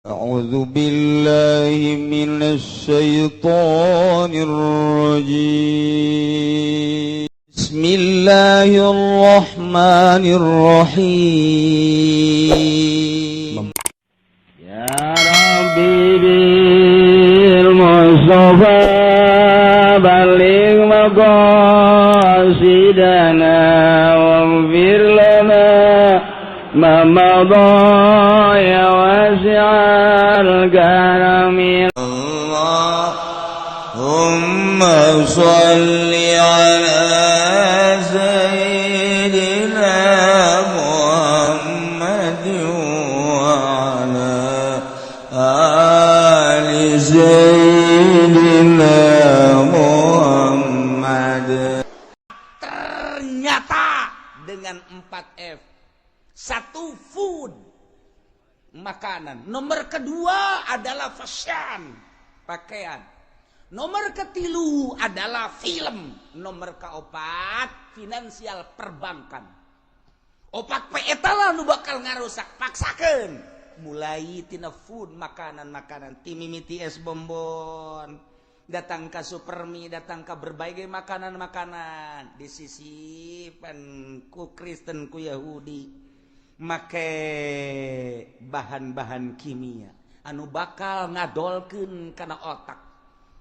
أعوذ بالله من الشيطان الرجيم. بسم الله الرحمن الرحيم. يا ربي بالمصطفى بلغ مقاصدنا واغفر لنا ما مضى يا واسع الكرم. اللهم صل على سيدنا محمد وعلى آل سيدنا محمد. Ternyata dengan 4F. Satu, food, makanan. Nomor kedua adalah fashion, pakaian. Nomor ketilu adalah film. Nomor keopat finansial, perbankan. Opat P eta lah nu bakal ngarusak. Paksakeun mulai tina food, makanan-makanan, ti mimiti es bonbon, datang ke supermi, datang ke berbagai makanan-makanan, disisipan ku Kristen, ku Yahudi, make bahan-bahan kimia anu bakal ngadolkeun kana otak,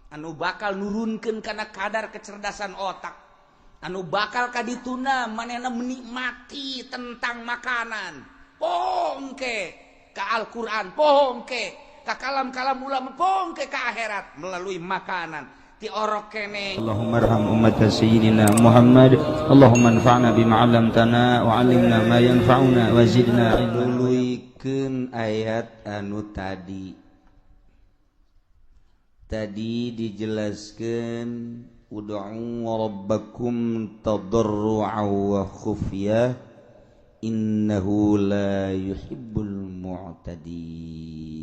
anu bakal nurunkeun kana kadar kecerdasan otak, anu bakal kadituna manehna menikmati tentang makanan, pongke ke Al-Qur'an, pongke ka kalam-kalam ulama, pongke ke akhirat melalui makanan ti orok kene. اللهم ارحم أمة سيدنا محمد. اللهم انفعنا بما علمتنا وعلمنا ما ينفعنا وزدنا علما. Tuluikeun ayat anu tadi. Tadi dijelaskan ud'u rabbakum tadarru'an wa khufyah innahu la yuhibbul mu'tadin.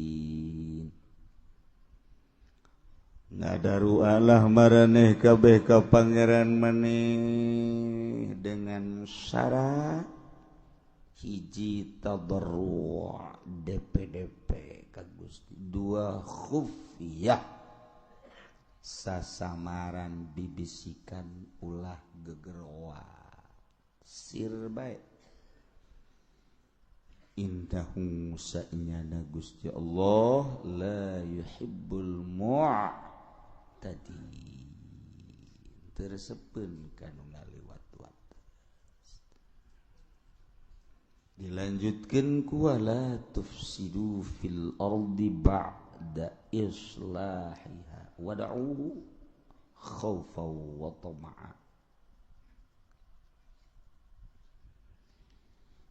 Ngadarualah maraneh kabeh ka Pangeran maneh dengan syarat hiji, tadarru', DPDP ka Gusti, dua, khufyah, sasamaran, bibisikan, ulah gegeroa, sir bae. Innahu, sanyana Gusti Allah, la yuhibbul mu'tadin, teu resepeun kanu ngaliwat-wat. Dilanjutkan ku wala tufsidu fil ardi ba'da islahiha wad'uhu khaufan wa tama'a.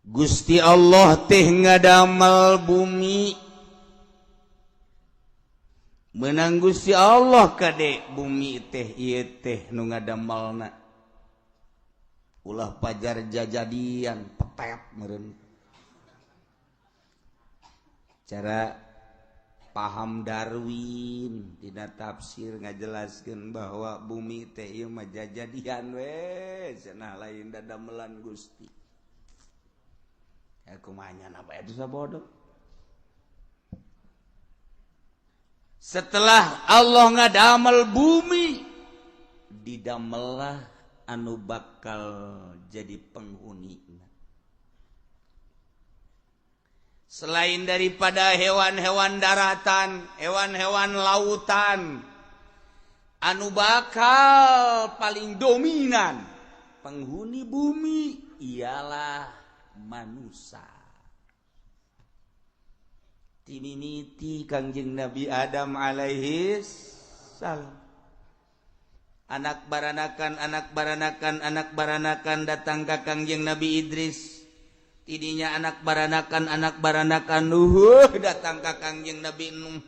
Gusti Allah teh ngadamel bumi, menang Gusti Allah kade bumi teh ieu teh nu ngadamelna, ulah pajar jajadian petet meureun. Cara paham Darwin tidak tafsir ngajelaskeun bahwa bumi teh ieu mah jajadian we cenah, lain dadamelan Gusti. Kumanya apa itu bodoh. Setelah Allah ngadamel bumi, didamelah anu bakal jadi penghuni. Selain daripada hewan-hewan daratan, hewan-hewan lautan, anu bakal paling dominan penghuni bumi ialah manusia. Timimiti Kangjeng Nabi Adam alaihis salam, anak baranakan, anak baranakan, anak baranakan, datang ka Kangjeng Nabi Idris. Tidinya anak baranakan, anak baranakan, Nuh, datang ka Kangjeng Nabi Nuh.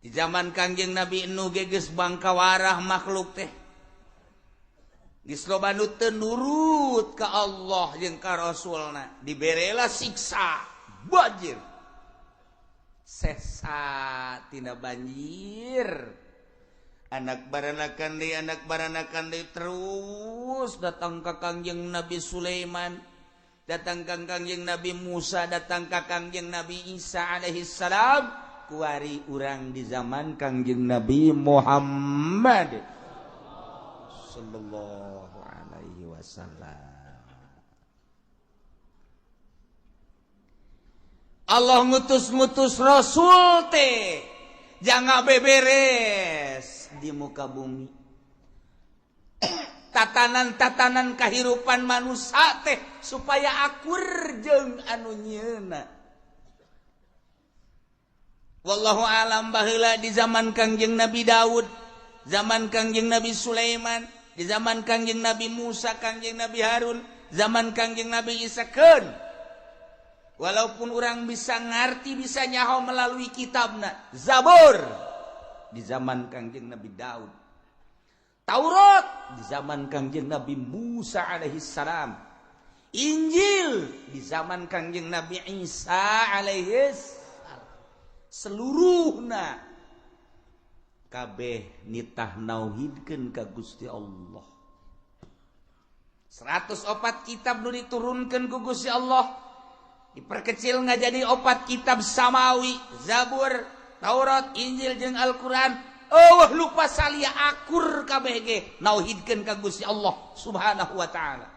Di zaman Kangjeng Nabi Nuh geus bangkawarah makhluk teh, geus loba nu teu nurut ka Allah jeung ka Rasulna, diberela siksa banjir, sesa tina banjir. Anak baranakan deui, anak baranakan deui, terus datang ka Kangjeng Nabi Sulaiman. Datang ka Kangjeng Nabi Musa, datang ka Kangjeng Nabi Isa alaihi salam. Kuari urang di zaman Kangjeng Nabi Muhammad sallallahu alaihi wasallam. Allah ngutus-ngutus rasul teh jangan beberes di muka bumi. Tatanan-tatanan kehidupan manusia teh supaya akur jeung anu nyieuna. Wallahu alam baheula di zaman Kangjeng Nabi Daud, zaman Kangjeng Nabi Sulaiman, di zaman Kangjeng Nabi Musa, Kangjeng Nabi Harun, zaman Kangjeng Nabi Isa keun. Walaupun orang bisa ngerti, bisa nyaho melalui kitabna Zabur di zaman Kangjeng Nabi Daud, Taurat di zaman Kangjeng Nabi Musa alaihi salam, Injil di zaman Kangjeng Nabi Isa alaihi salam. Seluruhna kabeh nitah nauhidkeun ka Gusti Allah. 104 kitab nu diturunkeun ku Gusti Allah diperkecil nggak jadi 4 kitab samawi, Zabur, Taurat, Injil jeung Al-Qur'an. Oh lupa salia akur kabeh ge nauhidkeun ka Gusti Allah Subhanahu wa taala.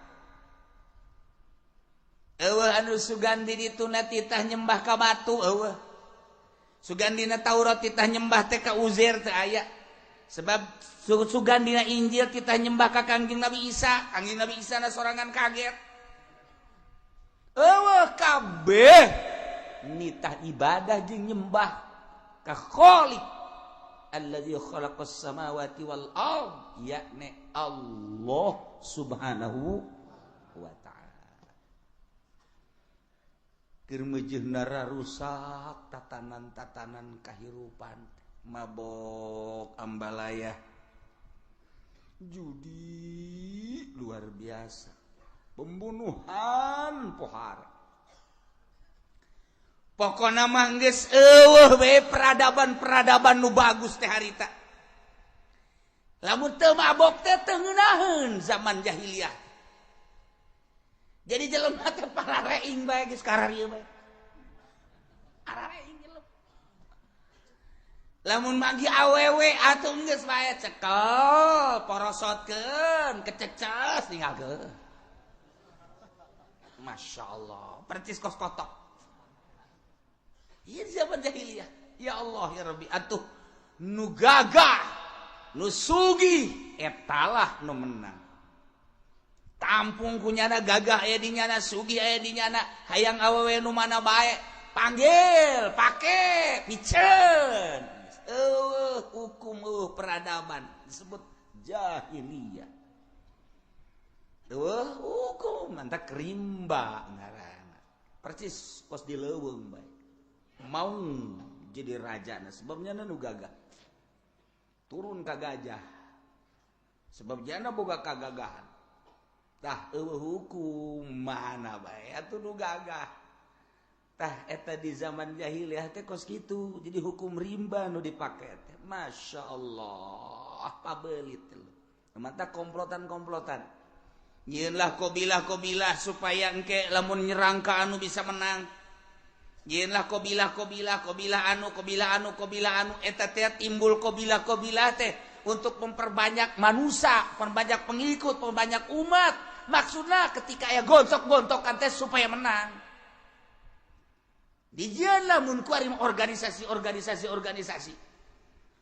Eueuh anu sugan di dituna titah nyembah ka batu, eueuh. Sugan dina Taurat titah nyembah teh ka Uzair teh aya. Sebab sugan dina Injil titah nyembah ka Kangjeng Nabi Isa, Kangjeng Nabi Isa na sorangan kaget. Eueuh kabeh nitah ibadah jeung nyembah ka Khaliq alladzi khalaqas samawati wal ard, yakni Allah Subhanahu wa ta'ala. Keur meujeuhna rusak tatanan-tatanan kahirupan, mabok, ambalaya, judi luar biasa, pembunuhan pohara. Pokona mah geus eueuh we peradaban-peradaban nu bagus teh harita. Lamun teu mabok teh teu ngeunaheun zaman jahiliyah. Jadi jelema teh parareing bae geus kararieu bae. Arareing jelema. Lamun magi awewe atuh geus bae cekel, porosotkeun, kececes tinggalkeun. Masya Allah, percis kos kotok. Iya di zaman jahiliyah. Ya Allah ya Rabbi, atuh nu gagah, nu sugih etalah nu menang. Tampung kunyana gagah aya di nyana, sugih aya di nyana, hayang awewe nu mana bae, panggil, pake, piceun. Eueuh hukum eueuh peradaban disebut jahiliyah. Eueuh hukum mantak rimba ngaranna. Percis kos di leuweung bae. Mau jadi raja nah sebabnya nu gagah. Turun ka gajah. Sebab jana boga kagagahan. Tah eueuh hukum mana bae atuh nu gagah. Tah eta di zaman jahiliyah teh kos kitu. Jadi hukum rimba nu dipake teh. Masya Allah, pabelit lu. Mata komplotan-komplotan. Nyieunlah kobilah-kobilah supaya engke lamun nyerang ka anu bisa menang. Nyieunlah kobilah-kobilah, kobilah anu, kobilah anu, kobilah anu, eta teh timbul kobilah-kobilah teh untuk memperbanyak manusia, memperbanyak pengikut, memperbanyak umat. Maksudna ketika aya gontok-gontokan teh supaya menang. Dijieunlah mun kuari organisasi, organisasi, organisasi.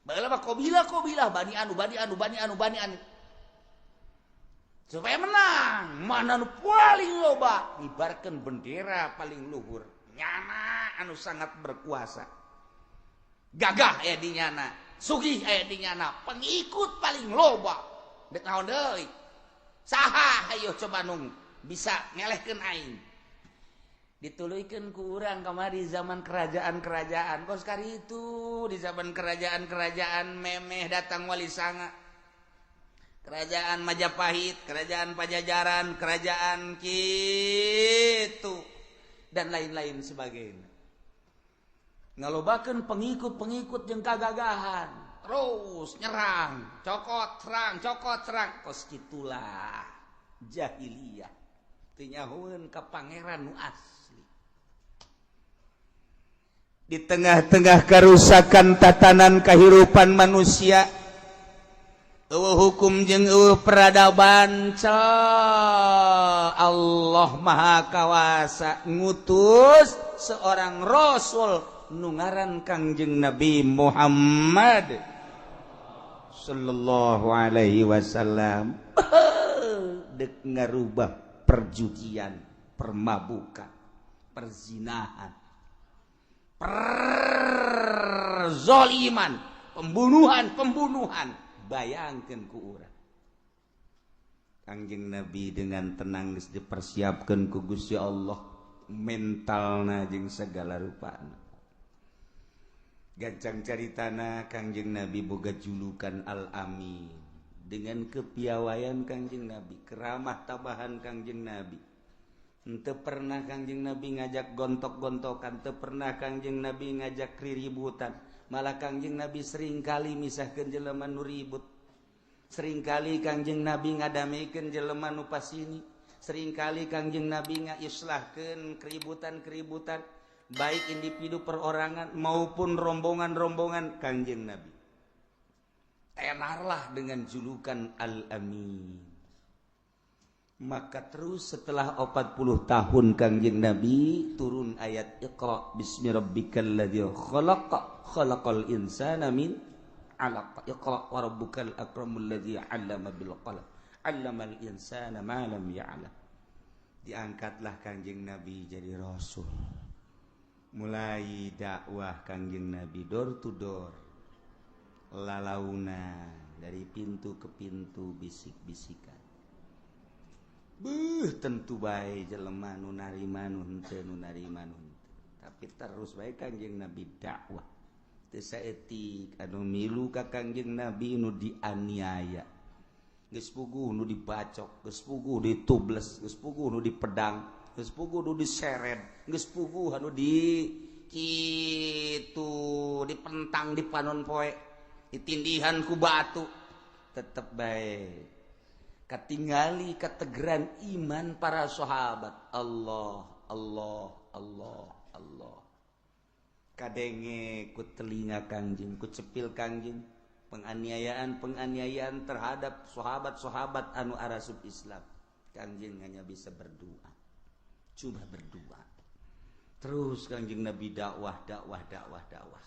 Baheula mah kobilah-kobilah, bani anu, bani anu, bani anu, bani anu. Supaya menang, mana nu paling loba, ngibarkeun bendera paling luhur. Nyana anu sangat berkuasa. Gagah aya di nyana, sugih aya di nyana, pengikut paling loba. Dek naon deui? Saha hayo coba nung bisa ngelehkeun aing. Dituluykeun ku urang kamari zaman kerajaan-kerajaan. Kos kari itu di zaman kerajaan-kerajaan memeh datang Wali Sanga. Kerajaan Majapahit, kerajaan Pajajaran, kerajaan kitu dan lain-lain sebagainya. Ngalobakeun pengikut-pengikut jeung kagagahan, terus nyerang, cokot serang, cokot serang, kos kitulah jahiliyah. Teu nyahoeun ka pangeran nu asli. Di tengah-tengah kerusakan tatanan kehidupan manusia, euweuh hukum jeung euweuh peradaban, Allah Maha Kawasa ngutus seorang rasul nu ngaran Kangjeng Nabi Muhammad sallallahu alaihi wasallam, dek ngarubah perjudian, permabukan, perzinahan, perzoliman, pembunuhan pembunuhan. Bayangkan ku urang, Kangjeng Nabi dengan tenang geus dipersiapkan ku Gusti Allah mentalna jeung segala rupana. Gancang caritana, Kangjeng Nabi boga julukan Al-Amin. Dengan kepiawaian Kangjeng Nabi, keramah tamahan Kangjeng Nabi. Henteu pernah Kangjeng Nabi ngajak gontok-gontokan, teu pernah Kangjeng Nabi ngajak riributan. Malah Kangjeng Nabi seringkali misahkeun jelema nu ribut. Seringkali Kangjeng Nabi ngadamekeun jelema nu pasini. Seringkali Kangjeng Nabi ngaislahkeun keributan-keributan, baik individu perorangan maupun rombongan-rombongan. Kangjeng Nabi tenarlah dengan julukan Al-Amin. Maka terus setelah 40 tahun Kangjeng Nabi, turun ayat Iqra bismi rabbikal ladzi khalaq, khalaqal insana min 'alaq, Iqra wa rabbukal akramul ladzi 'allama bil qalam, 'allamal insana ma lam ya'lam. Diangkatlah Kangjeng Nabi jadi rasul. Mulai dakwah Kangjeng Nabi door to door, lalauna dari pintu ke pintu, bisik-bisikan. Beuh, tentu bae jelema nu narima, nu henteu, nu narima, nu henteu. Tapi terus bae Kangjeng Nabi dakwah. Teu saeutik anu milu ka Kangjeng Nabi nu dianiaya. Geus puguh nu dibacok, geus puguh ditubles, geus puguh nu dipedang, geus puguh nu diseret, geus puguh anu di kitu dipentang di panon poe, ditindihan ku batu. Tetep bae katingali kategeran iman para sahabat. Allah, Allah, Allah, Allah. Kadenge ku telinga Kangjeng, ku cepil Kangjeng, penganiayaan penganiayaan terhadap sahabat-sahabat anu arasup Islam. Kangjeng hanya bisa berdoa, coba berdoa terus. Kangjeng Nabi dakwah, dakwah, dakwah, dakwah.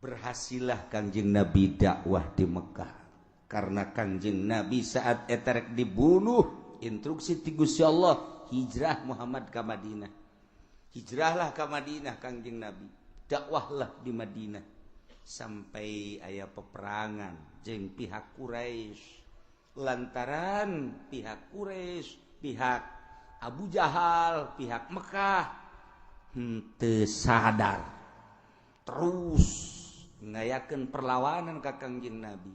Berhasillah Kangjeng Nabi dakwah di Mekah, karena Kangjeng Nabi saat eta rek dibunuh, instruksi ti Gusti Allah, hijrah Muhammad ke Madinah. Hijrahlah ke Madinah Kangjeng Nabi, dakwahlah di Madinah sampai aya peperangan jeung pihak Quraisy, lantaran pihak Quraisy, pihak Abu Jahal, pihak Mekah henteu sadar, terus ngayakeun perlawanan ka Kangjeng Nabi.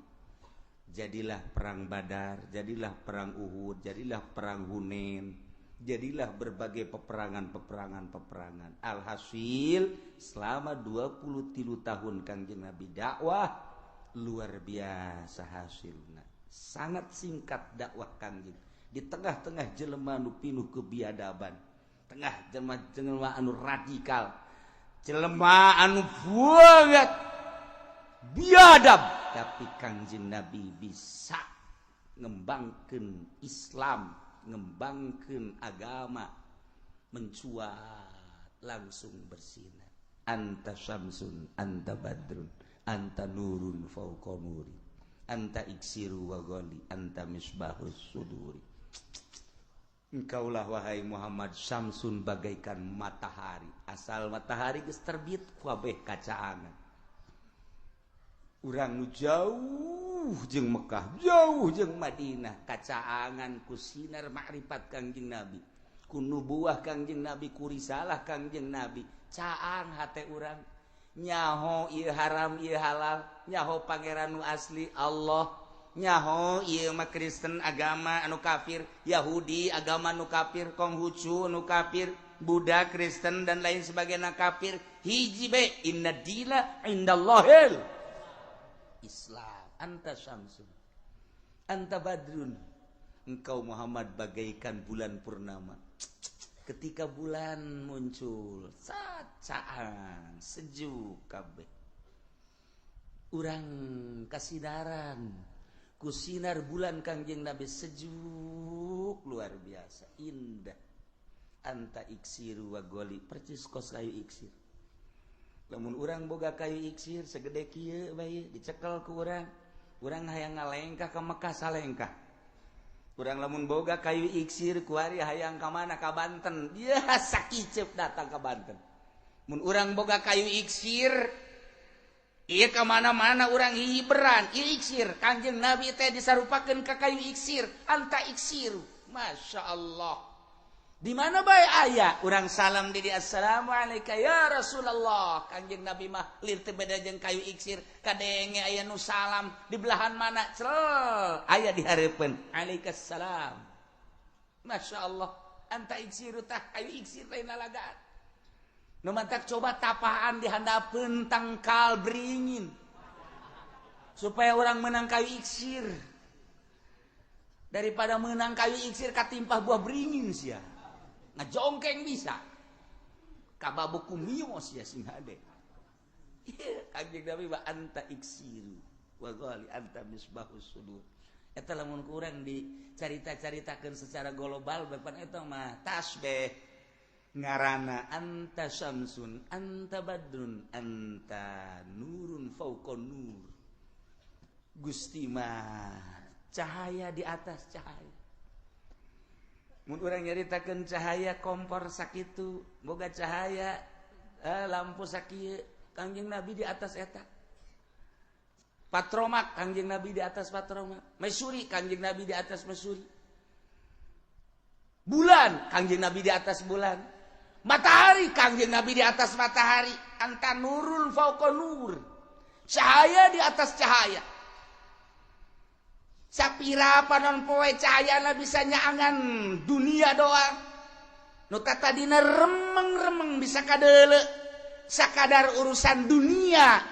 Jadilah perang Badar, jadilah perang Uhud, jadilah perang Hunain, jadilah berbagai peperangan peperangan peperangan. Alhasil selama 23 tahun Kangjeng Nabi dakwah, luar biasa hasilnya. Sangat singkat dakwah Kangjeng di tengah-tengah jelema nu pinuh kebiadaban, tengah jelema jelema anu radikal, jelema anu banget biadab, tapi Kangjeng Nabi bisa ngembangkan Islam, ngembangkan agama, mencuat langsung bersinar. Anta syamsun, anta badrun, anta nurun fauqa nuri, anta iksiru wa ghali, anta misbahus suduri. Engkaulah wahai Muhammad syamsun, bagaikan matahari. Asal matahari geus terbit, kabeh kacaangan. Urang nu jauh jeung Mekah, jauh jeung Madinah, kacaangan ku sinar makrifat Kangjeng Nabi, ku nubuah Kangjeng Nabi, ku risalah Kangjeng Nabi. Caang hate urang, nyaho ieu haram, ieu halal, nyaho pangeran nu asli Allah, nyaho ieu mah Kristen agama anu kafir, Yahudi agama nu kafir, Konghucu nu kafir, Buddha, Kristen dan lain sebagainya kafir. Hiji be, inna dina indallahil Islam. Anta syamsun, anta badrun. Engkau Muhammad bagaikan bulan purnama. Ketika bulan muncul, cacaan sejuk kabeh. Urang kasinaran ku sinar bulan Kangjeng Nabi sejuk luar biasa indah. Anta iksiru wa goli, percis kos kayu iksir. Lamun urang boga kayu iksir segede kieu bae dicekel ku urang, urang hayang ngalengkah ka Mekah salengkah. Urang lamun boga kayu iksir kuari hayang ka mana ka Banten, dia sakiceup datang ka Banten. Mun urang boga kayu iksir ieu ka mana-mana urang hiberan, ieu iksir. Kangjeng Nabi teh disarupakeun ka kayu iksir, anta iksir. Masya Allah. Di mana bae aya urang salam di dia, assalamualaikum ya Rasulullah. Kangjeng Nabi mah lir teu beda jeung kayu iksir, kadenge aya nu salam di belahan mana cel aya di hareupeun, alaikassalam. Masya Allah, anta iksiru tah kayu iksir lain lalagaan. Nu mantak coba tapaan di handapeun tangkal beringin supaya orang menang kayu iksir. Daripada menang kayu iksir katimpah buah beringin sia. Ngajongkeng bisa. Kababuku mios ya sing hade. Kanjeng Nabi wa anta iksiru wa ghali anta misbahus sudur. Eta lamun kurang dicarita-caritakeun secara global bapan eta mah tasbih ngarana anta syamsun anta badrun anta nurun fauqa nur. Gusti mah cahaya di atas cahaya. Mun urang nyaritakeun cahaya kompor sakitu, boga cahaya lampu sakieu, Kangjeng Nabi di atas eta. Patromak Kangjeng Nabi di atas patromak, Mesuri Kangjeng Nabi di atas mesuri. Bulan Kangjeng Nabi di atas bulan. Matahari Kangjeng Nabi di atas matahari. Anta nurun fauqa nur. Cahaya di atas cahaya. Sapira panon poe cahayana bisa nyaangan dunia doang. Nu tadina remeng-remeng bisa kadeule sakadar urusan dunia.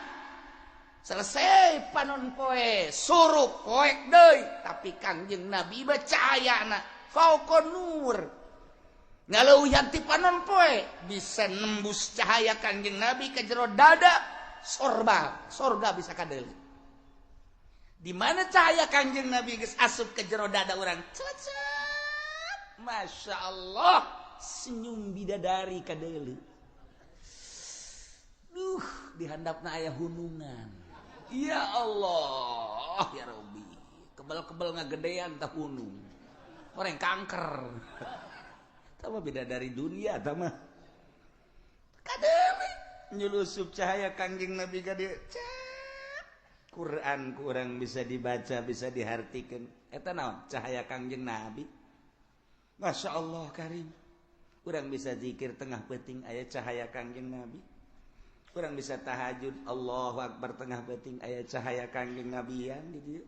Selesai panon poe surup poek deui, tapi Kangjeng Nabi mah cahayana fauqa nur. Ngaleuwihan ti panon poe bisa nembus cahaya Kangjeng Nabi ke jero dada sorba, sorga bisa kadeule. Di mana cahaya Kangjeng Nabi geus asup ke jero dada urang, cecep. Masya Allah, senyum bidadari kadeule. Duh, di handapna aya hunungan. Ya Allah, ya Rabbi. Kebel-kebel ngagedean tah hunung. Orang kanker. Tah mah bidadari dunia tah mah. Kadeule nyulusup cahaya Kangjeng Nabi ka dieu. Quran kurang bisa dibaca, bisa dihartikan. Eta naon? Cahaya Kangjeng Nabi. Masya Allah karim. Urang bisa zikir tengah peuting aya cahaya Kangjeng Nabi. Urang bisa tahajud Allahu Akbar tengah peuting aya cahaya Kangjeng Nabian di dieu.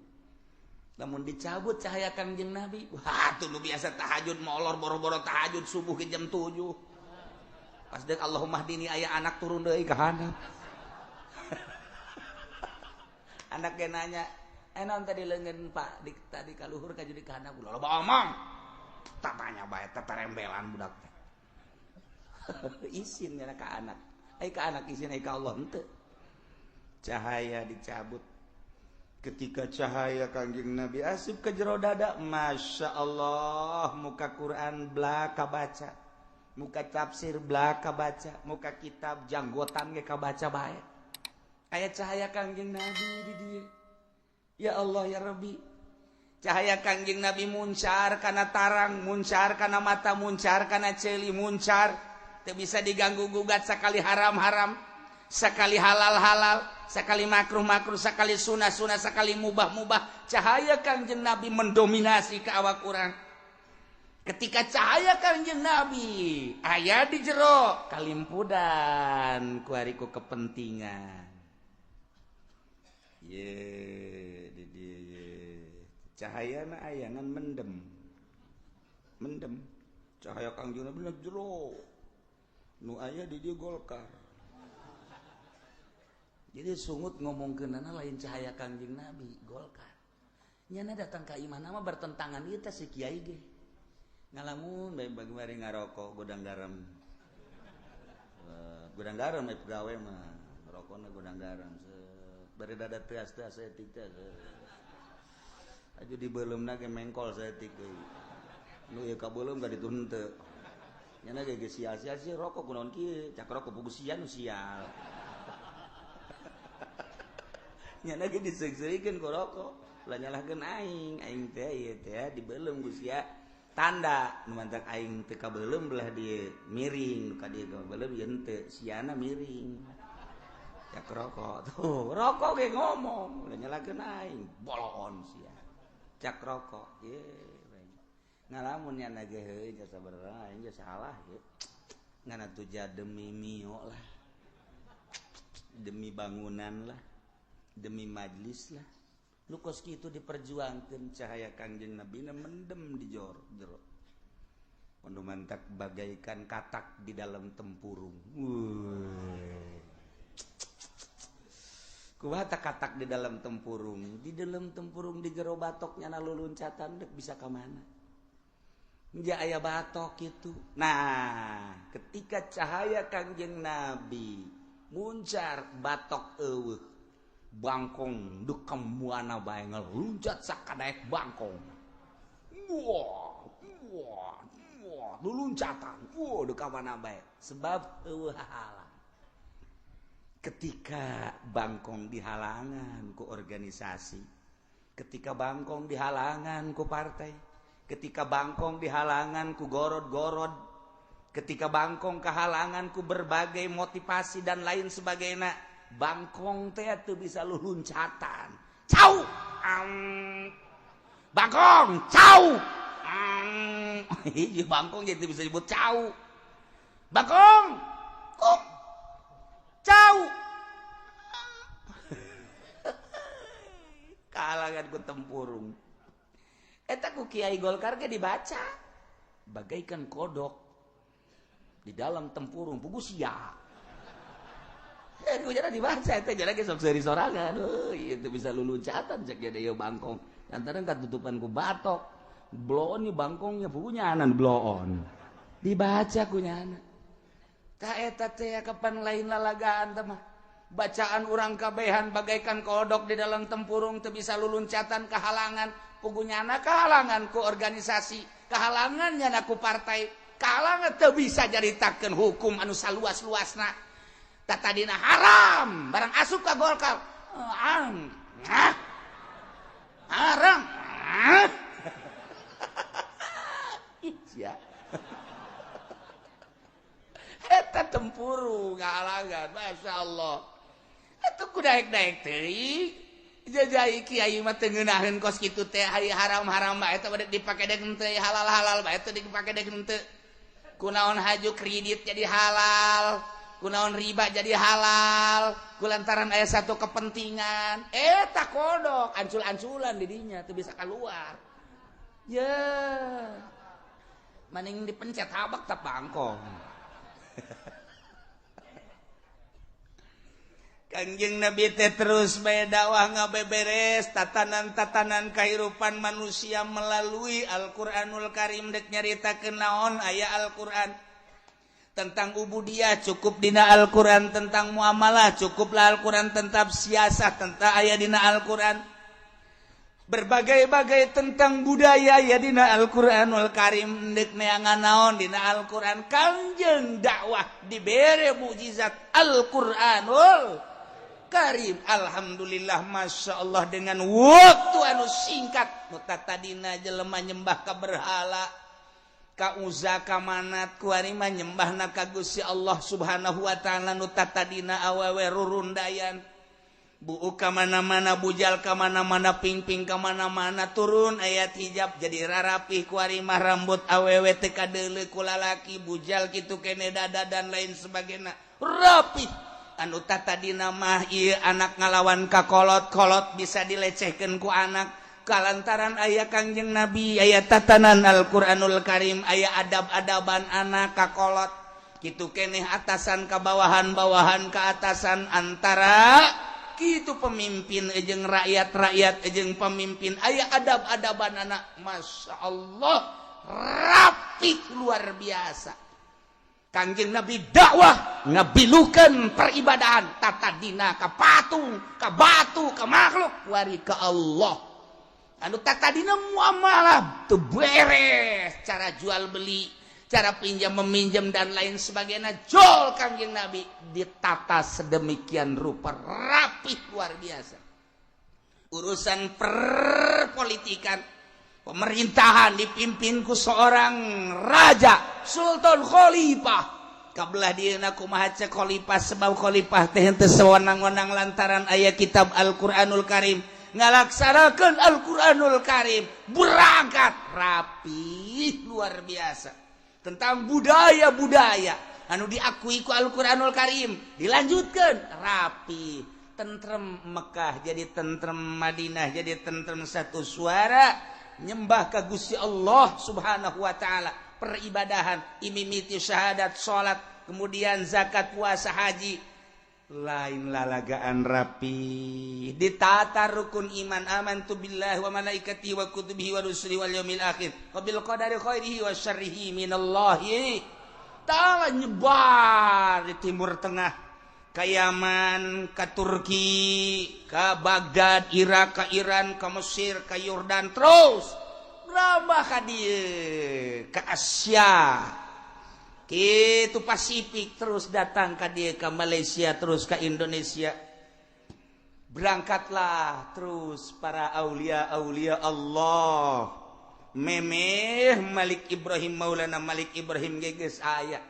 Lamun dicabut cahaya Kangjeng Nabi, wah tuh nu biasa tahajud molor boro-boro tahajud subuh ke jam 7. Pas deuk Allahumma hdini aya anak turun deui ka handap. Anaknya nanya, naon tadi leungeun Pak di tadi kaluhur ka jadi ka handap ulah loba omong. Tatanya bae teterembelan budak teh. Isin nya ka anak. Ai ka anak isin ai ka Allah henteu. Cahaya dicabut. Ketika cahaya Kangjeng Nabi asup ke jero dada, Masya Allah, muka Quran belaka baca, muka tafsir belaka baca, muka kitab janggotan ge kabaca bae. Aya cahaya Kangjeng Nabi di dieu. Ya Allah ya Rabbi. Cahaya Kangjeng Nabi muncar kana tarang, muncar kana mata, muncar kana ceuli, muncar. Teu bisa diganggu gugat sakali haram-haram, sakali halal-halal, sakali makruh-makruh, sakali sunah-sunah, sakali mubah-mubah. Cahaya Kangjeng Nabi mendominasi ke awak urang. Ketika cahaya Kangjeng Nabi aya di jero kalimpudan kuari ku kepentingan. Ye, di dieu ye. Cahayana aya ngan mendem. Mendem. Cahaya Kangjeng Nabi na jero. Nu aya di dieu Golkar. Jadi sungut ngomongkeunana lain cahaya Kangjeng Nabi, Golkar. Nyana datang ka imah nama bertentangan ieu teh si kiai ge. Ngalamun bae bari ngarokok Gudang Garam. Gudang Garam eh pegawai mah rokokna Gudang Garam. Bari dada teas-teas saeutik teh. Aju dibeuleumna ge mengkol saeutik deui. Nu ieu kabeuleum ka ditu henteu. Nyana ge geus sial-sial sih rokok kunaon kieu, cak rokok pugu sia nu sial. Nyana ge diseung-seurikeun ku rokok. Lah nyalahkeun aing, aing teh ieu teh dibeuleum ku sia. Tanda nu mantak aing teu kabeuleum belah dieu miring, nu ka dieu kabeuleum ieu henteu, siana miring. Cak rokok tuh, rokok ge ngomong, ulah nyalahkeun aing, boloon sia. Cak rokok, ye ngalamun nyana ge heuh jasa sabarang aing ge salah ye. Ngan atuh demi mio lah. Demi bangunan lah, demi majlis lah. Nu kos kitu diperjuangkeun cahaya Kangjeng Nabi na mendem di jero. Kondo mantak bagaikan katak di dalam tempurung. Wuih. Kumaha katak di dalam tempurung? Di dalam tempurung di jero batoknya na luluncatan dek bisa ka mana? Ja aya batok kitu. Nah, ketika cahaya Kangjeng Nabi muncar batok eueuh. Bangkong dek muana bae ngeluncat sakadaek bangkong. Wah, wah, wah, luluncatan. Wah, dek mana bae. Sebab eueuh halang. Ketika bangkong dihalangan ku organisasi, ketika bangkong dihalangan ku partai, ketika bangkong dihalangan ku gorod-gorod, ketika bangkong kehalangan ku berbagai motivasi dan lain sebagainya, bangkong teh teu bisa luluncatan. Cau. Bangkong, cau. Hiji bangkong jadi bisa disebut cau. Bangkong. Kok. Cau. Kahalangan ku tempurung. Eta ku Kiai Golkar ge dibaca bagaikan kodok di dalam tempurung pugu sia. Ku jana dibaca eta jana ge sok seuri sorangan. Heuh, itu bisa luluncatan cek jadi ieu bangkong. Lantaran katutupan ku batok. Bloon ieu bangkongnya pugu nyanan bloon. Dibaca ku nyana. Tah eta teh kapan lain lalagaan teh mah. Bacaan urang kabehan bagaikan kodok di dalam tempurung teu bisa luluncatan kehalangan. Pugu nyana kehalangan ku organisasi, kehalangan nyana ku partai, kehalangan teu bisa jaritakeun hukum anu saluas-luasna. Tatadina haram barang asup ka Golkar. Haram. Sia. Eta tempurung ngahalangan, Masya Allah. Eta ku daek-daek teuing. Jajai kiai mah teu ngeunaheun kos kitu teh haram-haram bae eta bade dipake deuk henteu, halal-halal bae teu dipake deuk henteu. Kunaon haju kredit jadi halal, kunaon riba jadi halal, kulantaran aya satu kepentingan. Eta kodok ancul-anculan di dinya teu bisa keluar. Ya. Maning dipencet habak tah bangkong. Kangjeng Nabi teh terus bae dakwah ngabeberes tatanan-tatanan kehidupan manusia melalui Al-Qur'anul Karim dek nyaritakeun naon aya Al-Qur'an. Tentang ubudiyah cukup dina Al-Qur'an, tentang muamalah cukuplah Al-Qur'an, tentang siasah tentang aya dina Al-Qur'an. Berbagai-bagai tentang budaya ya dina Al-Qur'anul Karim dek neangan naon dina Al-Qur'an. Kangjeng dakwah dibere mukjizat Al-Qur'anul Karim. Alhamdulillah, Masya Allah, dengan waktu anu singkat nu tadina jelema nyembah ka berhala, ka Uza, ka Manat, kuari mah nyembahna ka Gusti Allah Subhanahu wa taala. Nu tadina awewe rurundayan buuk ka mana-mana, bujal ka mana-mana, pingping ka mana-mana, turun ayat hijab jadi rarapih kuari mah rambut awewe teu kadeuleu ku lalaki, bujal kitu kene dada dan lain sebagainya rapih. Anu tadina mah ieu anak ngalawan ka kolot-kolot bisa dilecehkeun ku anak, kalantaran aya Kangjeng Nabi, aya tatanan Al-Qur'anul Karim, aya adab-adaban anak ka kolot kitu keneh, atasan ka bawahan, bawahan ka atasan, antara Kitu pemimpin jeung rakyat, rakyat jeung pemimpin aya adab-adaban anak. Masya Allah, rapi luar biasa. Kangjeng Nabi dakwah ngabilukan peribadahan, tata dina ka patung, ka batu, ka makhluk, wari ka Allah. Anu tata dina muamalah teu beres, cara jual beli, cara pinjam meminjam dan lain sebagainya, jol Kangjeng Nabi ditata sedemikian rupa rapi luar biasa. Urusan perpolitikan, pemerintahan dipimpin ku seorang raja, sultan, khalifah. Kabelah dieuna kumaha cek khalifah, sebab khalifah teh henteu sewenang-wenang lantaran aya kitab Al-Qur'anul Karim, ngalaksanakeun Al-Qur'anul Karim, berangkat rapi luar biasa. Tentang budaya-budaya anu diakui ku Al-Qur'anul Karim dilanjutkan rapi, tentrem Mekah jadi tentrem, Madinah jadi tentrem, satu suara nyembah ka Gusti Allah Subhanahu wa taala. Peribadahan imimiti syahadat, salat, kemudian zakat, puasa, haji, lain lalagaan, rapi ditata rukun iman, amantu billahi wa malaikatihi wa kutubihi wa rusulihi wal yaumil akhir wa bil qadari khairihi wa syarrihi minallahi ta'ala. Nyebar di Timur Tengah, ke Yaman, ke Turki, ke Baghdad, Irak, ke Iran, ke Mesir, ke Yordan, terus berambah ka dieu, ke Asia gitu, Pasifik, terus datang ke dia, ke Malaysia, terus ke Indonesia. Berangkatlah terus para aulia aulia Allah. Memeh Malik Ibrahim, Maulana Malik Ibrahim geges aya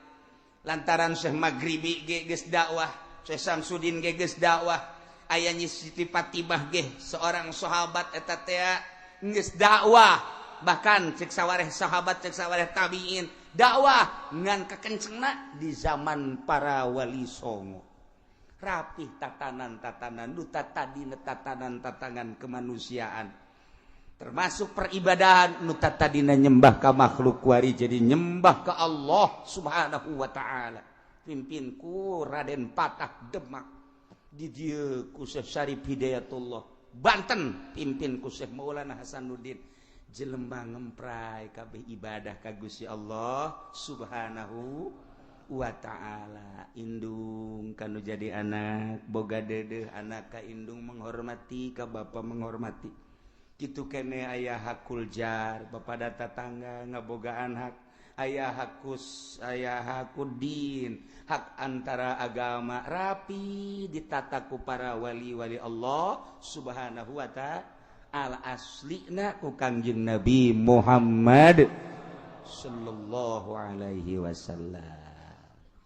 lantaran Syekh Maghribi geges dakwah, Syekh Samsudin geges dakwah, aya Nyi Siti Fatimah ge seorang sahabat eta teh geus dakwah. Bahkan cek sawareh sahabat, cek sawareh tabiin, dakwah ngan kekencengna di zaman para wali songo. Rapih tatanan-tatanan duta tadi, tatanan-tatanan kemanusiaan, termasuk peribadahan, nu tadina nyembah ka makhluk wari jadi nyembah ke Allah Subhanahu wa taala. Pimpinku Raden Patah Demak, di dieu ku Syekh Syarif Hidayatullah Banten, pimpin ku Syekh Maulana Hasanuddin. Jelema ngempray kabeh ibadah ka Gusti Allah Subhanahu wa ta'ala. Indung kanu jadi anak boga dedeh, anak ka indung menghormati, ka bapa menghormati, kitu kene. Aya hakul jar, bapak data tangga ngabogaan hak, aya hakus, aya hakudin, hak antara agama, rapi ditata ku para wali-wali Allah Subhanahu wa ta'ala, aslina ku Kangjeng Nabi Muhammad sallallahu alaihi wasallam.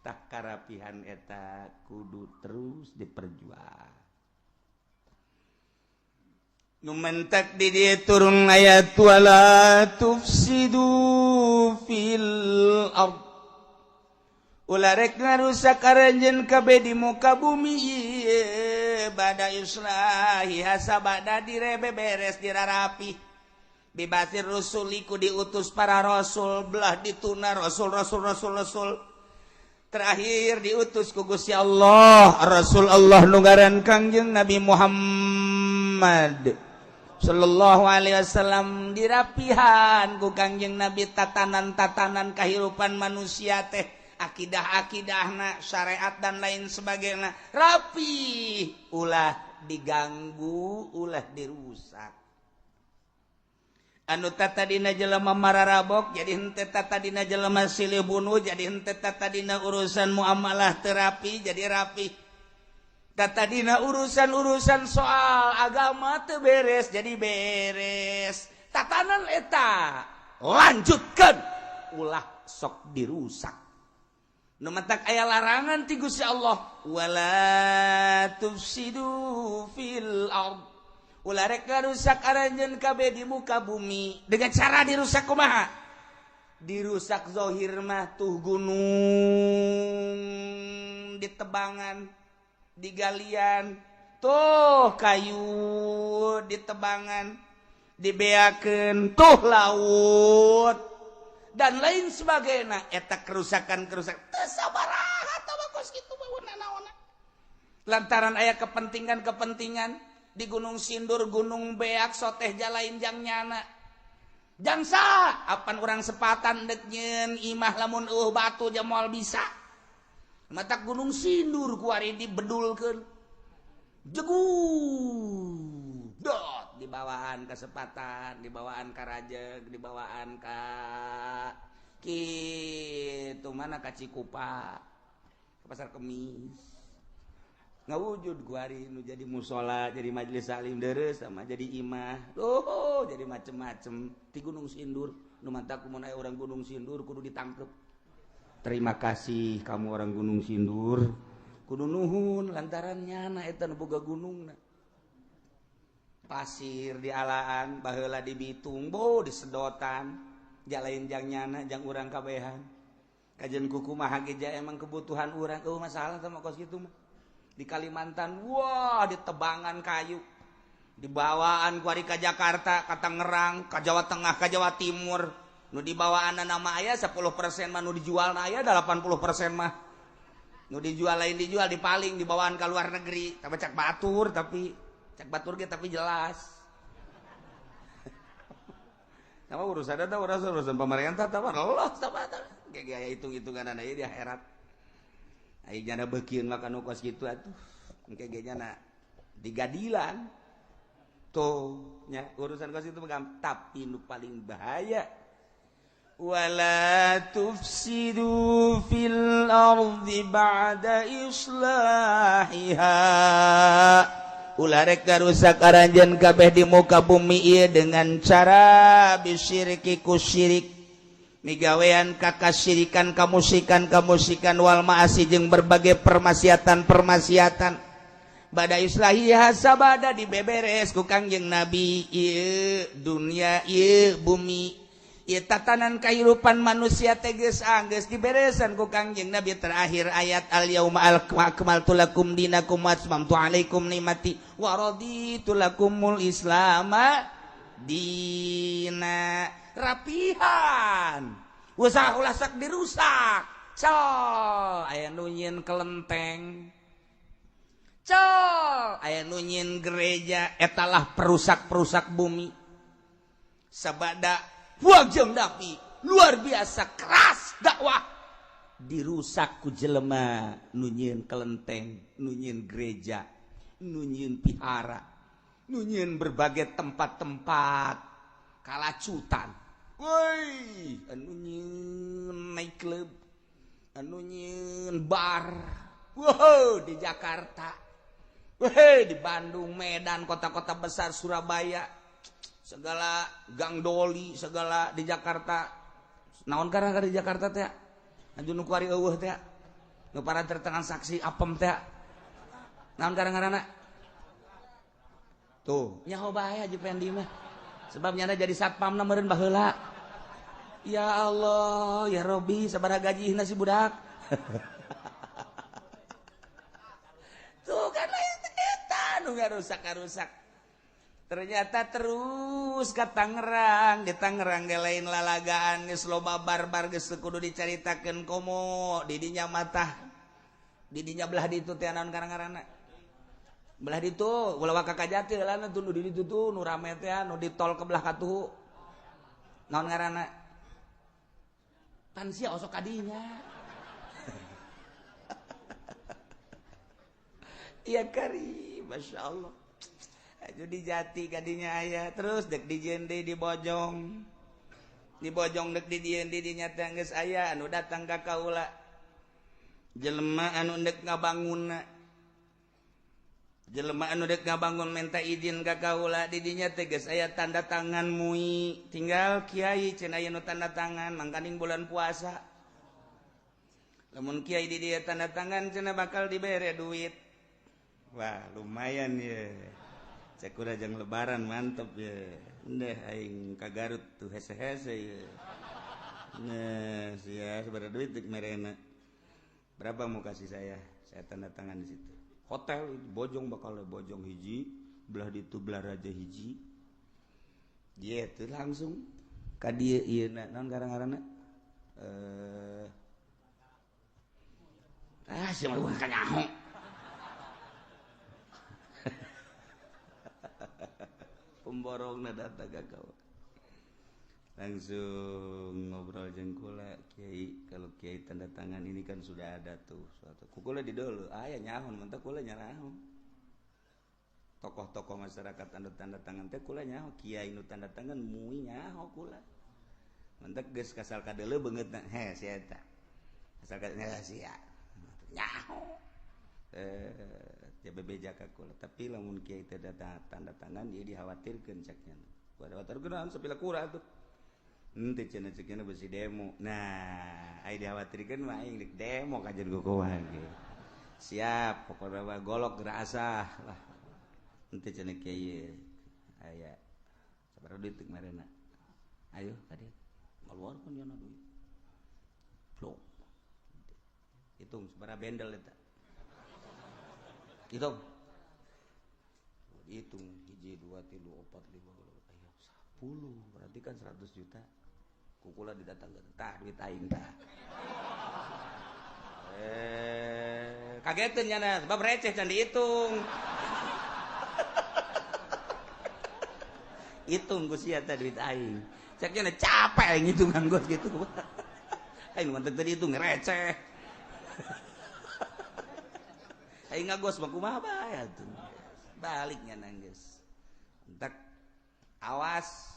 Tak karapihan eta kudu terus diperjuang. Nu mentak di dieu turun ayat wala tufsidu fil ard, ulah rek ngarusak aranjeun kabeh di muka bumi ieu, bada islahiha, sabada direbe beres, dirarapi, biba'tsir rusuli, ku diutus para rasul. Belah dituna rasul, rasul, rasul, rasul, terakhir diutus ku Gusti Allah Rasul Allah nu ngaran Kangjeng Nabi Muhammad Shallallahu Alaihi Wasallam. Dirapihan ku Kangjeng Nabi tatanan-tatanan kehidupan manusia teh, akidah-akidahna, syariat dan lain sebagainya, rapi, ulah diganggu, ulah dirusak. Anu tadina jelema mararabok jadi henteu, tadina jelema silih bunuh jadi henteu, tadina urusan muamalah terapi jadi rapi, tadina urusan-urusan soal agama teu beres jadi beres. Tatanan eta lanjutkan, ulah sok dirusak. Nu matak aya larangan ti Gusti Allah, wala tufsidu fil ard, ulah rek ngarusak aranjeun kabeh di muka bumi. Dengan cara dirusak kumaha? Dirusak zohir mah tuh gunung ditebangan, digalian, tuh kayu ditebangan, dibeakeun, tuh laut dan lain sebagainya. Eta kerusakan kerusakan teu sabaraha tah, kos kitu mah naonna. Lantaran aya kepentingan-kepentingan di Gunung Sindur, Gunung Beak, soteh jalain jang nyana. Jangsa apan urang sepatan dek nyeun imah lamun eueuh batu moal bisa. Matak Gunung Sindur kuari dibedulkeun. Jegu dot dibawaan ke Sepatan, dibawaan ka Rajeg, dibawaan ka kitu mana ka Cikupa, ke Pasar Kemis. Ngawujud kuari nu jadi musola, jadi majelis taklim deres sama jadi imah. Oh, jadi macem-macem di Gunung Sindur. Nu mantak mun aya urang Gunung Sindur kudu ditangkep. Terima kasih kamu orang Gunung Sindur. Kudu nuhun lantaran nyana eta nu boga gunungna. Pasir dialaan, baheula di Bitung, bo disedotan. Jalain jang nyana jang urang kabehan. Kajian kuku mah ge emang kebutuhan urang eueuh masalah sama kos kitu mah. Di Kalimantan, wah ditebangan kayu, dibawaan kuari ka Jakarta, ka Tangerang, ka Jawa Tengah, ka Jawa Timur. Nu dibawaan nama aya 10% mah nu dijual na aya 80% mah. Nu dijual lain dijual dipaling dibawaan ka luar negeri. Tapi cak batur tapi cak batur ge tapi jelas. Sama urusan eta urusan pemerintah tah Allah sama kayak gaya hitung-hitungan aya di akhirat. Ai jana beukieun mah kanu kos kitu atuh. Engke ge jana digadilan. Tuh nya urusan kos itu megam tapi nu paling bahaya wala tufsidu fil ardi ba'da islahiha. Ulah rek ngarusak aranjeun kabeh di muka bumi ieu dengan cara bisyiriki ku syirik. Migawean kakasirikan kamusikan kamusikan wal ma'asi jeung berbagai permaksiatan-permaksiatan. Bada islahiha sabada dibeberes ku Kangjeng Nabi ieu dunia ieu bumi ieu tatanan kehidupan manusia teh geus anggeus diberesan ku Kangjeng Nabi. Terakhir ayat al yauma akmaltu lakum dinakum wa atmamtu alaikum nikmati wa raditu lakumul islama dina. Rapihan usaha ulah sok dirusak. Col aya nu nyieun kelenteng, col aya nu nyieun gereja, etalah perusak-perusak bumi. Sabada Kangjeng Nabi luar biasa keras dakwah dirusak ku jelema nu nyieun kelenteng, nu nyieun gereja, nu nyieun pihara, nu nyieun berbagai tempat-tempat kalacutan. Woi, anu nyieun night club, anu nyieun bar. Wow, di Jakarta. Weh, di Bandung, Medan, kota-kota besar, Surabaya, segala gang doli, segala di Jakarta. Naon karena di Jakarta teh? Anu nu kuari eueuh teh. Nu para tertransaksi apem teh. Naon karena? Tuh, nyaho bae Haji Pendi mah. Sebab nyana jadi satpamna meureun baheula. Ya Allah, ya Robi, sabaraha gajihna si budak. Tuh kan lain eta nu ngarusak-ngarusak. Ternyata terus ke Tangerang, di Tangerang ge lain lalagaan geus loba barbar geus kudu dicaritakeun komo di dinya matah. Di dinya belah ditu teh naon karang-karangna. Belah ditu ulah ka Kajati heula tuh nu di ditu tuh nu rame teh nu di tol ke belah katuhu. Naon ngaranna? Pan sia osok kadinya. Iya kari, Masya Allah. Aju di Jati kadinya aya, terus dek di Jende di Bojong. Di Bojong dek di Jende di nyata geus aya anu datang ka kaula. Jelema anu ndek ngabangunna. Jelema anu dek ngabangun minta izin ka kaula di dinya teh geus aya tanda tangan mui. Tinggal kiai cenah aya nu tanda tangan mangkaning bulan puasa. Lamun kiai di dieu tanda tangan cenah bakal dibere duit. Wah, lumayan ya. Cek udah jang lebaran mantep ya. Ndeh aing ka Garut tuh hese-hese ya. Nah, sia sabaraha duit dek merena. Berapa mau kasih saya? Saya tanda tangan di situ. Hotel Bojong bakal Bojong hiji, belah ditu belah Raja hiji. Dia tuh langsung ka dieu ieu na naon garang-garangna? Ah, sia mah kanyaho. Pemborongna datang ka kau. Langsung ngobrol jeung kula, "Kiai, kalau kiai tanda tangan ini kan sudah ada tuh." Suatu ku kula di dulu, aya nyahun, mentak kula nyarahun. Tokoh-tokoh masyarakat anu tanda tangan teh kula nyaho, kiai nu tanda tangan mui nyaho kula. Mentak geus kasal kadeuleu beungeutna, he si eta. Kasal kadeuleu sia. Nyaho. Eh, bebeja ka kula, tapi lamun kiai teh tanda tangan ieu dikhawatirkeun ceknya. Khawatirkeun sapila kura tuh. Henteu cenah cekna besi demo. Nah, ai dikhawatirkeun mah aing dek demo kajen kukumaha ge. Siap, pokona mah golok geura asah lah. Henteu cenah kiai aya sabaraha duit kemarinna. Ayo ka dieu. Ngaluarkeun nya duit. Blok. Hitung sabaraha bendel eta. Hitung. Hitung 1 2 3 4 5 ayo 10 berarti kan 100 juta. Kukula didatangkeun tah duit aing tah. Kageteun nya sebab receh can dihitung. Hitung ku sia teh duit aing. Cek nya capek aing ngitungan gos gitu. Aing mah teu dihitung receh. Aing ngagos mah kumaha bae atuh. Baliknya nangis. Entak awas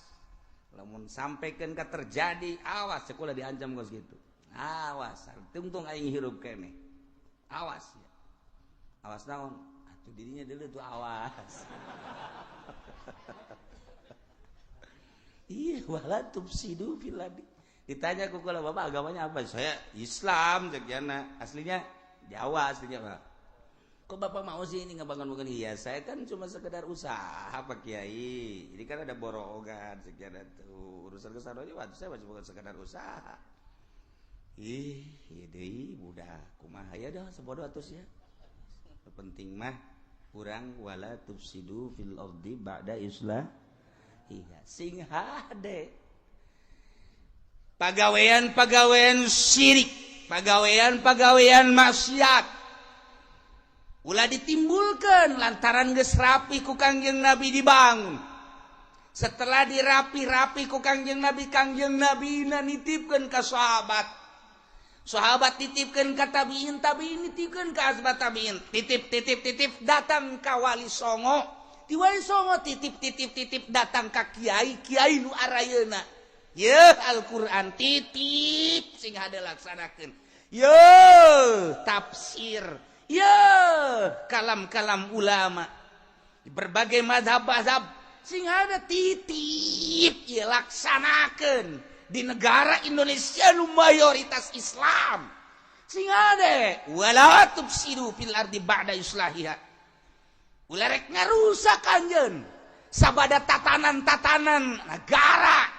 lamun sampaikan ka terjadi awas sekolah diancam gos gitu. Awas tungtung aing hirup keneh. Awas ya. Awas naon? Atuh dirinya dulu tuh awas. Iya wala tufsidu fil ardi. Ditanya ku kula bapak agamanya apa? Saya Islam cek jana. Aslinya Jawa aslinya Pak. Kok bapak mau sih ini ngebangun-bangun? Iya, saya kan cuma sekedar usaha Pak Kiai. Ini kan ada borongan sekian tuh. Urusan kesana aja waktu saya cuma sekedar usaha. Ih, iya deui budak kumaha ya dah sebodoh atus ya. Penting mah kurang wala tufsidu fil ardi ba'da islah. Iya, sing hade. Pagawean-pagawean syirik, pagawean-pagawean maksiat ulah ditimbulkan lantaran geus rapi ku Kangjeng Nabi dibangun. Setelah dirapi-rapi ku Kangjeng Nabi, Kangjeng Nabi nitipkeun ka sahabat. Sahabat titipkeun ka tabiin, tabiin nitipkeun ka asbat tabiin. Titip titip titip datang ka Wali Songo. Di Wali Songo titip titip titip datang ka kiai, kiai nu arayeuna. Yeuh Al-Qur'an titip sing hade laksanakeun. Yeuh tafsir. Ya, kalam-kalam ulama berbagai mazhab-mazhab sing ada titip ya laksanakeun di negara Indonesia nu mayoritas Islam sing ada wala tufsidu fil ardi ba'da islahiha. Ulah rek ngarusak anjeun sabada tatanan-tatanan negara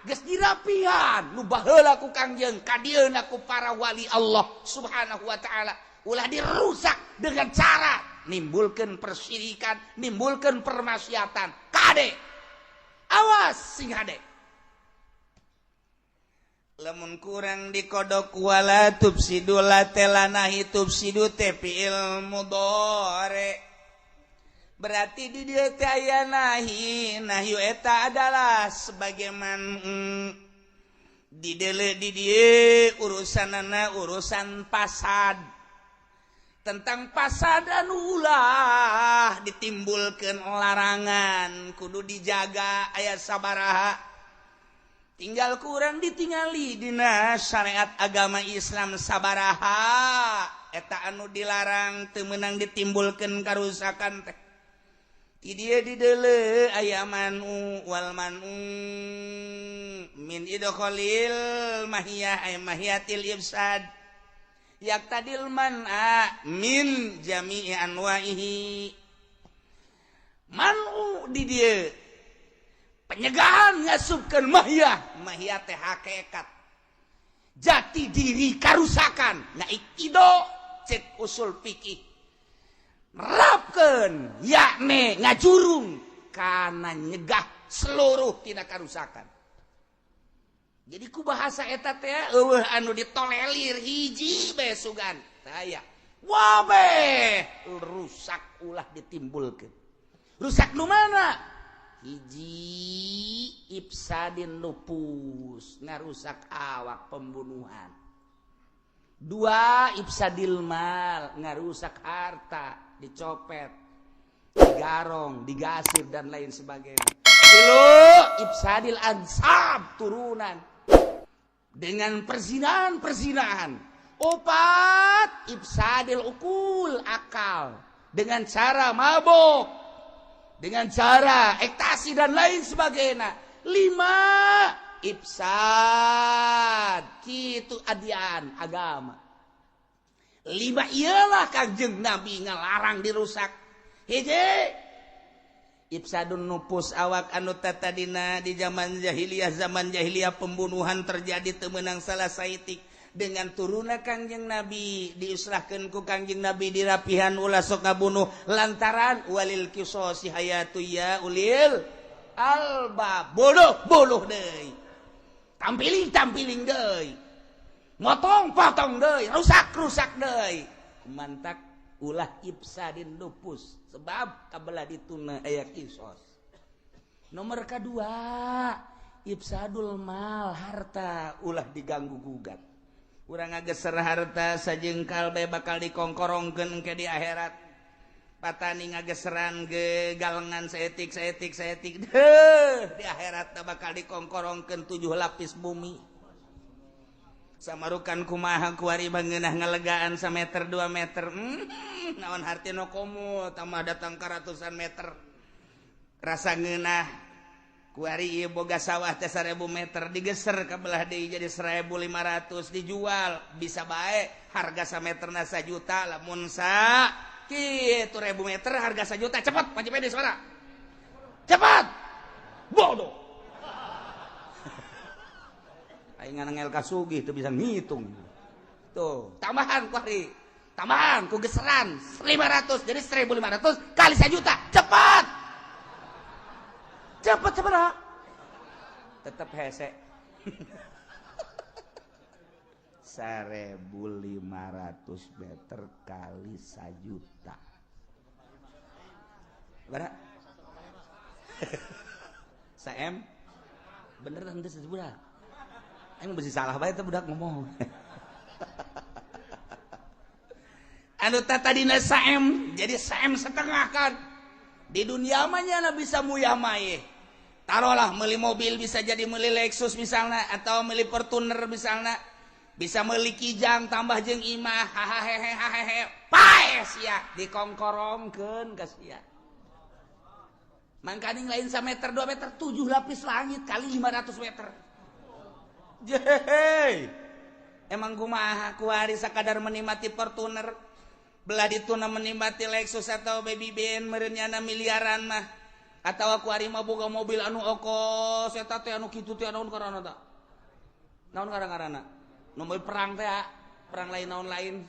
geus dirapihan nu baheula ku Kangjeng kadieuna ku para wali Allah Subhanahu wa taala. Ulah dirusak dengan cara nimbulkan persyirikan, nimbulkan permaksiatan. Kade, awas sing hade. Lamun kurang dikodok wala tufsidu la telanahi tufsidu teh fi'il mudhari. Berarti di dieu teh aya nahi, nahyu eta adalah sebagaimana di deuleu di dieu urusanana urusan pasad. Tentang pasad anu ulah ditimbulkan larangan kudu dijaga aya sabaraha tinggal kurang ditingali dina syariat agama Islam sabaraha eta anu dilarang teu meunang ditimbulkeun karusakan teh ti dieu di deuleu aya manu wal manu min idkhalil mahiyah ay mahiyatil ifsad yak tadil man'a min jami'i anwa'ihi. Manu di dieu penyegahan ngasupkeun mahiyah, mahiyah teh hakikat jati diri karusakan. Nah ikido cek usul fikih nerapkeun yakni ngajurung kana nyegah seluruh tina karusakan. Jadi ku bahasa eta teh eueuh anu ditolelir hiji bae sugan. Taya Wabeh rusak ulah ditimbulkeun. Rusak nu mana? Hiji ifsadin nufus, ngarusak awak pembunuhan. Dua ifsadil mal, ngarusak harta, dicopet, digarong, digasir dan lain sebagainya. Tilu ifsadil ansab, turunan dengan perzinahan-perzinahan. Opat ifsadil ukul, akal dengan cara mabok, dengan cara ekstasi dan lain sebagainya. Lima ifsad kitu adian agama. Lima ialah Kangjeng Nabi ngalarang dirusak. Hiji ifsadun nufus, awak anu tatadina di zaman jahiliyah, zaman jahiliyah pembunuhan terjadi teu meunang salah saitik. Dengan turuna Kangjeng Nabi diuslahkeun ku Kangjeng Nabi dirapihan ulah sok ngabunuh lantaran walil qisasi hayatu ya ulil albab. Bunuh bunuh deui, tampiling tampiling deui, motong potong deui, rusak rusak deui. Mantak ulah ifsadin nufus sebab kabelah dituna aya kisos. Nomor kedua ifsadul mal, harta ulah diganggu gugat. Urang ngageser harta sajengkal bae bakal dikongkorongkeun ke di akhirat. Patani ngageseran ge galengan saetik saetik saetik deuh di akhirat bakal dikongkorongkeun 7 lapis bumi. Samarukan kumaha kuari bangeunah ngalegaan sameter 2 meter. Naon hartina komo tambah datang ka ratusan meter. Rasa ngeunah kuari ieu boga sawah teh 1000 meter digeser ka belah deui jadi 1500 dijual bisa bae harga sameterna 1 juta lamun sa kitu 1000 meter harga 1 juta. Cepat Pak Cipedi suara. Cepat. Bodoh. Aing nganangel ka sugih teu bisa ngitung. Tuh, tambahan kuari. Tambahan ku geseran 500 jadi 1500 kali 1 juta. Cepat. Cepat cepat. Tetap hese. 1500 meter kali 1 juta. Berapa? Saem? Bener henteu sebudak. Aing besi salah bae teh budak ngomong. Anu tadina saem jadi saem setengah kan. Di dunia mah nya bisa muyah maye. Taruhlah beli mobil bisa jadi beli Lexus misalnya atau beli Fortuner misalnya, bisa beli Kijang tambah jeung imah hahaha hahehe pae sia dikongkorongkeun ka sia. Mangkaning lain sameter 2 meter 7 lapis langit kali 500 meter. Jehe. Emang kumaha kuari sakadar menikmati Fortuner belah dituna menikmati Lexus atau Baby Ben meureun miliaran mah. Atau aku ari mah boga mobil anu okos eta teh anu kitu teh naon karana ta? Naon karana? Nu mobil perang teh, perang lain naon lain.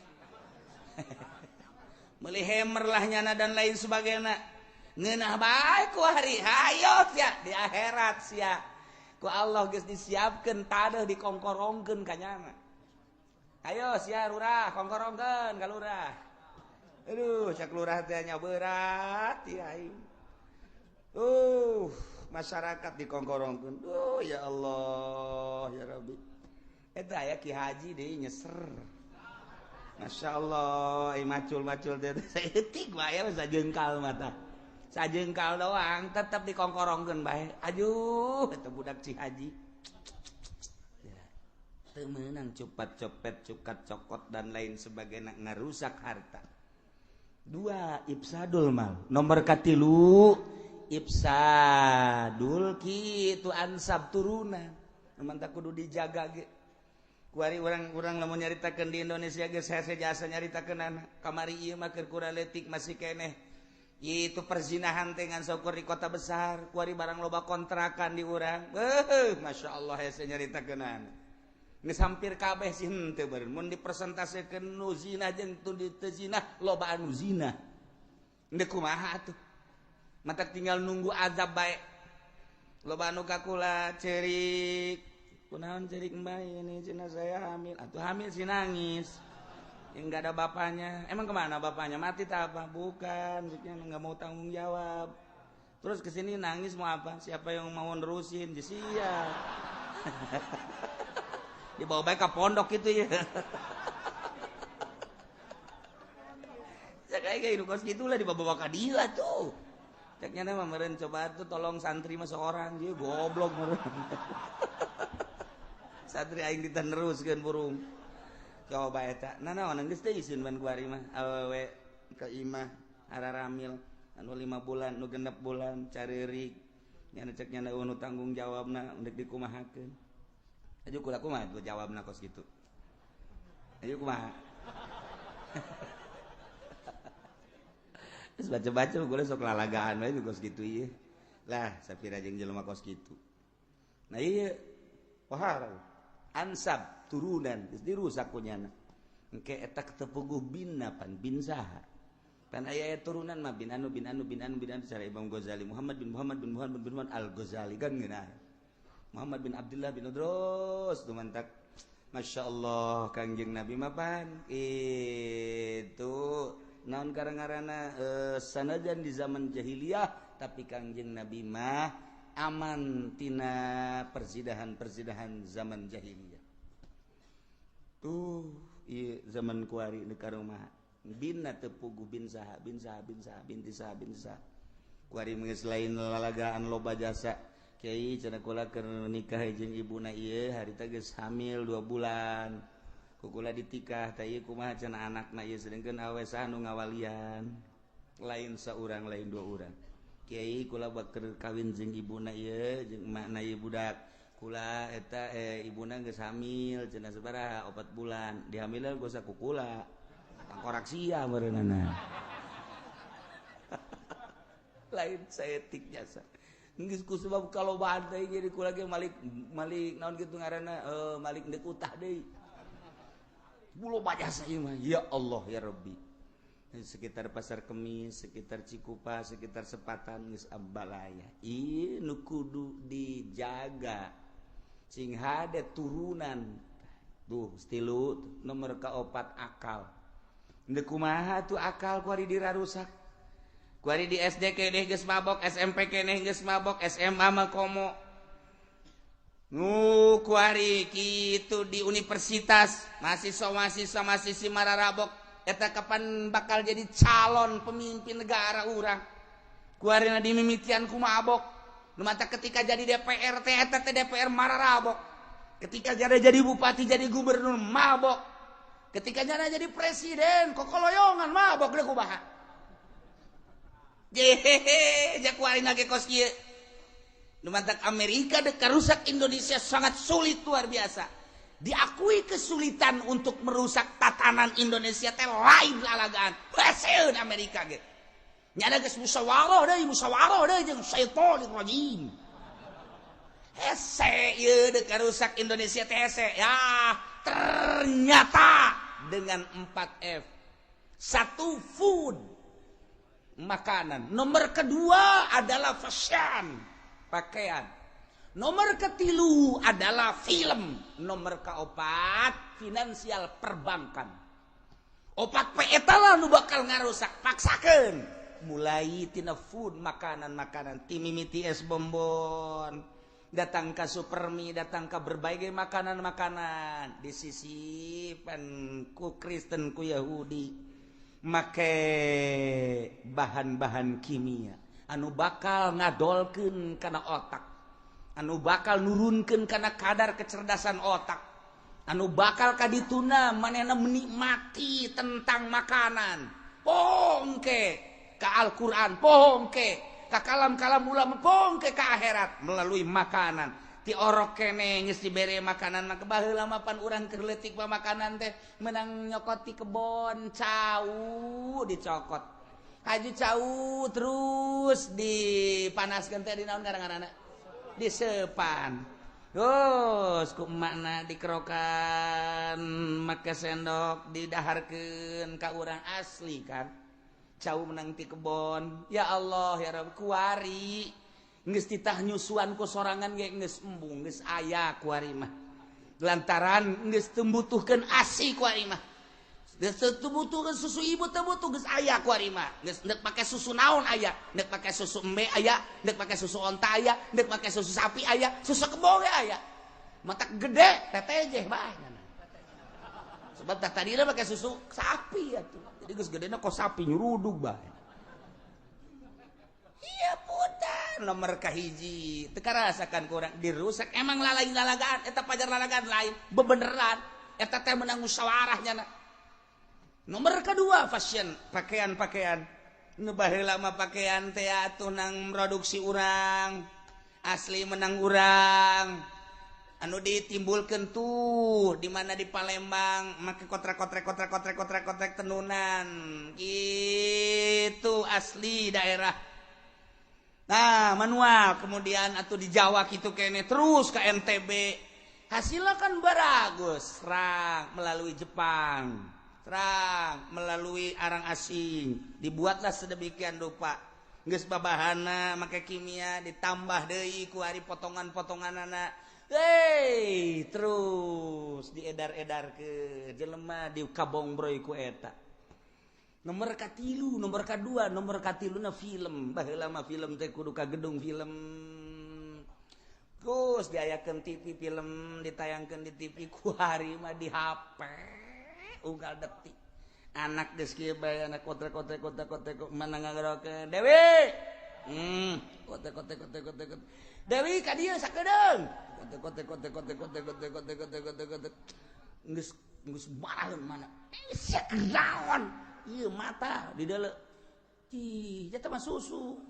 Meuli Hammer lah nyana dan lain sebagainya. Ngeunah bae ku ari, hayo sia di akhirat sia. Ku Allah geus disiapkeun tadeuh dikongkorongkeun ka nyana. Ayo sia lurah kongkorongkeun ka lurah. Aduh, cak lurah teh nya berat ya aing. Masyarakat dikongkorongkeun. Duh ya Allah ya Rabbi. Eta aya Ki Haji deui nyeser. Masya Allah, macul-macul teh saeutik bae sajengkal mata. Sajengkal doang tetep dikongkorongkeun bae. Aduh, eta budak Ci Haji. Teu meunang cupat copet, cukat cokot dan lain sebagainya ngarusak harta. Dua ifsadul mal. Nomor katilu ifsadul kitu ansab turunan. Mantap kudu dijaga ge. Kuari urang-urang lamun nyaritakeun di Indonesia geus hese jasa nyaritakeun anak. Kamari ieu mah keur kurang leutik masih keneh. Itu perzinahan teh ngan saukur di kota besar, kuari barang loba kontrakan di urang. Beuh, masyaallah hese nyaritakeun anak. Geus hampir kabeh sih henteu beureun. Mun dipresentasekeun nu zina jeung teu zina, loba anu zina. Endek kumaha atuh? Mata tinggal nunggu azab bae. Loba anu kakula cerik. Kunaon cerik mbah ini cenah saya hamil. Atuh hamil si nangis. Yang nggak ada bapaknya. Emang kemana bapaknya? Mati tak apa? Bukan, maksudnya nggak mau tanggung jawab. Terus kesini nangis mau apa? Siapa yang mau nerusin? Sia. Dibawa baik ke pondok gitu ya. Saya kayak kos gitulah dibawa-bawa ke dia tuh. Ceknya mah meureun coba tuh tolong santri mah seorang dia goblok meureun. Santri aing diteneruskeun burung. Coba eta. Nah naon geus teh isin ban kuari mah awewe ka imah araramil anu 5 bulan nu 6 bulan careurik. Nya cek nya nu tanggung jawabna ndek dikumahakeun. Ayo kula kumaha tuh jawabna kos kitu. Ayo kumaha. Terus baca-baca gue sok lalagaan wae kos kitu ieu. Lah sapira jeung jelema kos kitu. Nah ieu wahar ansab turunan geus dirusak ku nyana. Engke eta ketepuguh binna pan bin saha. Pan aya turunan mah bin anu bin anu bin anu bin anu cara Imam Ghazali Muhammad bin Muhammad bin Muhammad bin Muhammad Al-Ghazali kan ngeunah. Muhammad bin Abdullah bin Udros tumantak Masya Allah Kangjeng Nabi mah pan itu naon karang-karana sanajan di zaman jahiliyah tapi Kangjeng Nabi mah aman tina persidahan-persidahan zaman jahiliyah. Tuh ieu zaman kuari nu karumaha binna teu puguh bin saha bin saha bin saha bin saha bin saha kuari geus lain lalagaan loba jasa. Kiai cenah kula keur nikah jeung ibuna ieu harita geus hamil 2 bulan. Ku kula ditikah teh ieu kumaha cenah anakna ieu sedengkeun awe saha nu ngawalian. Lain saurang lain 2 urang. Kiai kula bakeur kawin jeung ibuna ieu jeung emakna ieu budak. Kula eta ibuna geus hamil cenah sabaraha 4 bulan. Dihamilna geus ku kula. Tangkorak sia meureunana. Lain saeutik jasa. Geus ku sebab kalau badai jadi kula ge malik malik naon kitu ngaranna malik deuk utah deui. Bulo bajasa ieu mah ya Allah ya Rabbi. Sekitar Pasar Kemis, sekitar Cikupa, sekitar Sepatan geus abalaya. Ieu nu kudu dijaga. Sing hade turunan. Tuh stilu nomor kaopat akal. Deuk kumaha tuh akal ku ari dirarusak. Kuari di SD keneh geus mabok, SMP keneh geus mabok, SMA mah komo. Nu kuari kitu di universitas, mahasiswa-mahasiswa mahasiswi mararabok, eta kapan bakal jadi calon pemimpin negara urang. Kuari na dimimitian ku mabok. Nu mata ketika jadi DPR teh eta teh DPR mararabok. Ketika jadi bupati, jadi gubernur mabok. Ketika jadi presiden kokoloyongan mabok deui kumaha. Jehehe, jakuarin lagi kos kieu. Nu mantak Amerika dek rusak Indonesia sangat sulit luar biasa. Diakui kesulitan untuk merusak tatanan Indonesia teh lain lalagaan. Haseun Amerika ge. Nyana geus musyawarah deui jeung syaitonir rajim. Hese ieu dek rusak Indonesia teh hese. Ya, ternyata dengan 4F. 1 food, makanan. Nomor kedua adalah fashion, pakaian. Nomor ketilu adalah film. Nomor keopat finansial perbankan. Opat P eta lah nu bakal ngarusak, paksakeun. Mulai tina food, makanan-makanan, ti mimiti es bonbon, datang ke Supermi, datang ke berbagai makanan-makanan disisipan ku Kristen ku Yahudi make bahan-bahan kimia anu bakal ngadolkeun kana otak, anu bakal nurunkeun kana kadar kecerdasan otak, anu bakal kadituna manehna menikmati tentang makanan. Pongke ka Al-Qur'an, pongke ka kalam-kalam ulama, pongke ka akhirat melalui makanan. Ti orok kene geus dibere makanan mah baheula mah pan urang keur leutik mah makanan teh menang nyokot ti kebon cau dicokot. Haji cau terus dipanaskeun teh di naon ngaranna? Disepan. Terus ku emakna dikerokan make sendok didaharkeun ka urang asli kan. Cau menang ti kebon. Ya Allah ya Rabb kuari geus titah nyusuan ku sorangan ge geus embung geus aya kuari mah. Lantaran geus teu mbutuhkeun asi kuari mah. Geus teu butuh susu ibu, teu butuh, geus aya ku ari mah. Geus ndek pake susu naon aya, ndek pake susu embe aya, ndek pake susu onta aya, ndek pake susu sapi aya, susu kebo ge aya. Matak gede tetejeh bae. Sebab tah tadina pake susu sapi atuh. Jadi geus gedena kos sapi nyurudug bae. Iya putar nomor kahiji teu karasakan kurang dirusak emang lalain lalagaan eta pajar lalagaan lain bebeneran eta teh menang musyawarah nyana. Nomor kedua fashion, pakaian-pakaian. Nu baheula mah pakaian teh atuh nang produksi urang, asli menang urang. Anu ditimbulkeun tuh di mana di Palembang make kotrek-kotrek kotrek-kotrek kotrek-kotrek tenunan. Gitu asli daerah. Nah, manual kemudian atuh di Jawa kitu kene terus ke NTB. Hasilnya kan baragus, serang melalui Jepang. Terang melalui arang asing dibuatlah sedemikian rupa geus babahana make kimia ditambah deui ku ari potongan-potonganana, hei terus diedar-edar ke jelema di kabongbroy ku eta. Nomor katilu, nomor kadua, nomor katiluna film. Baheula mah film teh kudu ka gedung film. Terus diayakeun TV, film ditayangkeun di TV, ku hari mah di HP unggal detik. Anak geus kieu bae, anak kotrek kotrek kotrek kotrek mana ngagerokeun Dewi, kotrek kotrek kotrek kotrek Dewi ka dieu sakedeung, kotrek kotrek kotrek kotrek kotrek kotrek kotrek kotrek kotrek kotrek geus geus maraheun mana sia kenaon ieu mata di deuleu ih eta mah susu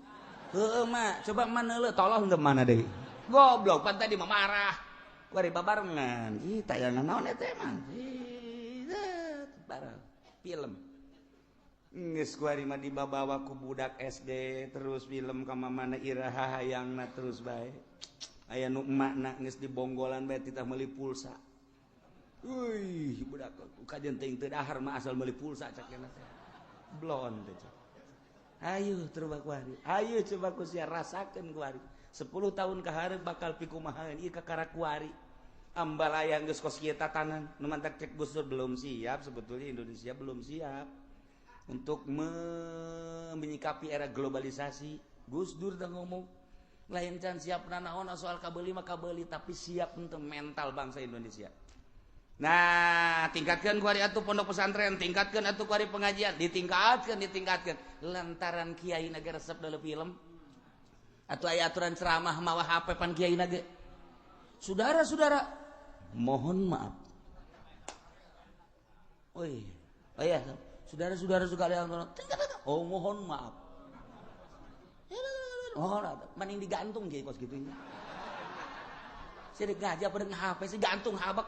heueuh mah coba mana leuh tolong teu mana deui goblok pan tadi mah marah bari babarengan ih tayangan naon eta mah bareng film geus kuari mah dibabawa ku budak SD terus film ka mana iraha hayangna terus bae aya nu emakna geus dibonggolan bae titah meuli pulsa. Wih, budak kajian teuing teu dahar mah asal meuli pulsa cak teh blon teh cak. Ayo coba kuari, ayo coba ku sia rasakeun kuari 10 tahun ka hareup bakal pikumahaeun ieu kakara kuari. Ambalaya geus kos kieu tatanan nu mantak cek Gus Dur belum siap, sebetulnya Indonesia belum siap untuk menyikapi era globalisasi. Gus Dur dah ngomong lain can siap nanaon soal kabeli mah kabeli, tapi siap untuk mental bangsa Indonesia. Nah, tingkatkan kuari atuh pondok pesantren, tingkatkan atuh kuari pengajian, ditingkatkan, ditingkatkan lantaran kiai naga resep dalam film atau aya aturan ceramah mawa HP pan kiai naga. Saudara-saudara, mohon maaf. Oh iya, oh iya, saudara-saudara sekalian, oh mohon maaf. Oh, mending digantung kiai kos gitu. Saya ngaji pada nge-HP, sih gantung habak.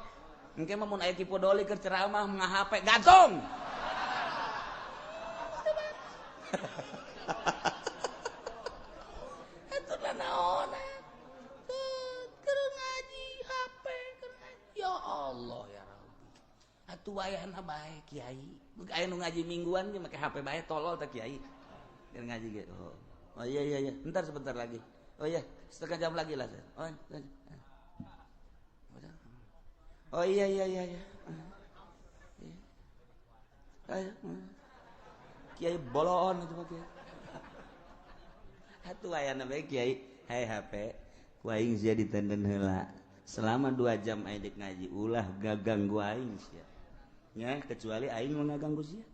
Engke mah mun aya Ki Podoli keur ceramah nge-HP, gantung. Itu naon? Keur ngaji HP, keur ngaji. Ya Allah ya Rabbi. Atuh wayahna bae kiai. Aya nu ngaji mingguan ge make HP bae tolol teh kiai. Keur ngaji ge. Oh. Oh iya iya iya, ntar sebentar lagi. Oh iya, setengah jam lagi lah. Oh, oh iya iya iya iya. Ayo. Kiai bolon itu mah kiai. Atuh ayana bae kiai, hai HP, ku aing sia ditenden heula. Selama 2 jam aing dek ngaji ulah gaganggu aing sia. Nya kecuali aing mau ngaganggu sia.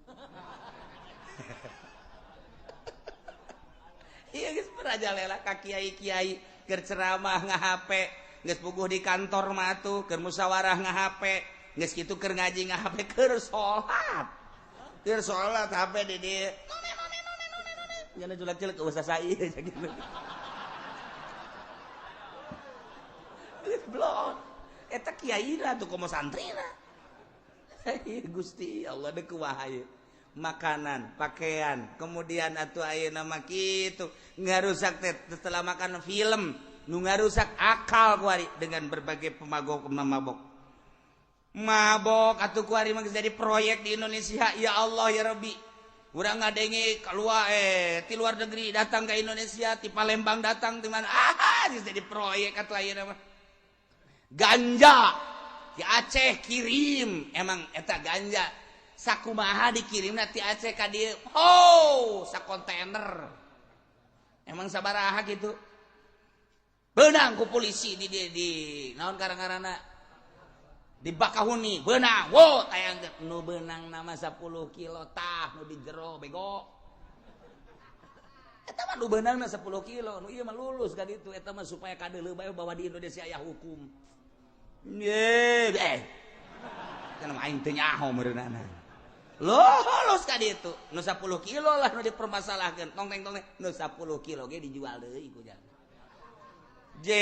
Iya geus merajalela ka kiai-kiai keur ceramah nga-HP, geus puguh di kantor mah atuh keur musyawarah nga-HP, geus kitu keur ngaji nga-HP, keur salat. Keur salat HP di dieu. None none none none none. Nyana julak-julak usah sai gitu. Geus blon. Eta kiaina tuh komo santrina. Gusti Allah deuk kumaha ieu. Makanan, pakaian, kemudian atuh ayeuna mah kitu ngarusak teh setelah makan film, nu ngarusak akal kuari dengan berbagai pemabok mabok. Mabok atuh kuari mah jadi proyek di Indonesia. Ya Allah ya Rabbi. Urang ngadenge keluar ti luar negeri datang ke Indonesia, ti Palembang datang ti mana. Ah, jadi proyek atuh ayeuna mah. Ganja di Aceh kirim, emang eta ganja. Sakumaha dikirim ti Aceh ka dieu. Oh, sakontainer. Emang sabaraha gitu. Beunang ku polisi di naon karang-karana di Bakahuni beunang. Wo tayang nu beunang nama 10 kilo tah nu di jero bego. Eta mah nu beunangna 10 kilo, nu ieu mah lulus ka ditu eta mah supaya kadeuleu bae bahwa di Indonesia aya hukum. Ye, kan aing teu nyaho meureunana. Lulus ka ditu. Nu 10 kilo lah nu dipermasalahkeun. Tong teng tong nu 10 kilo ge dijual deui ku jang. J,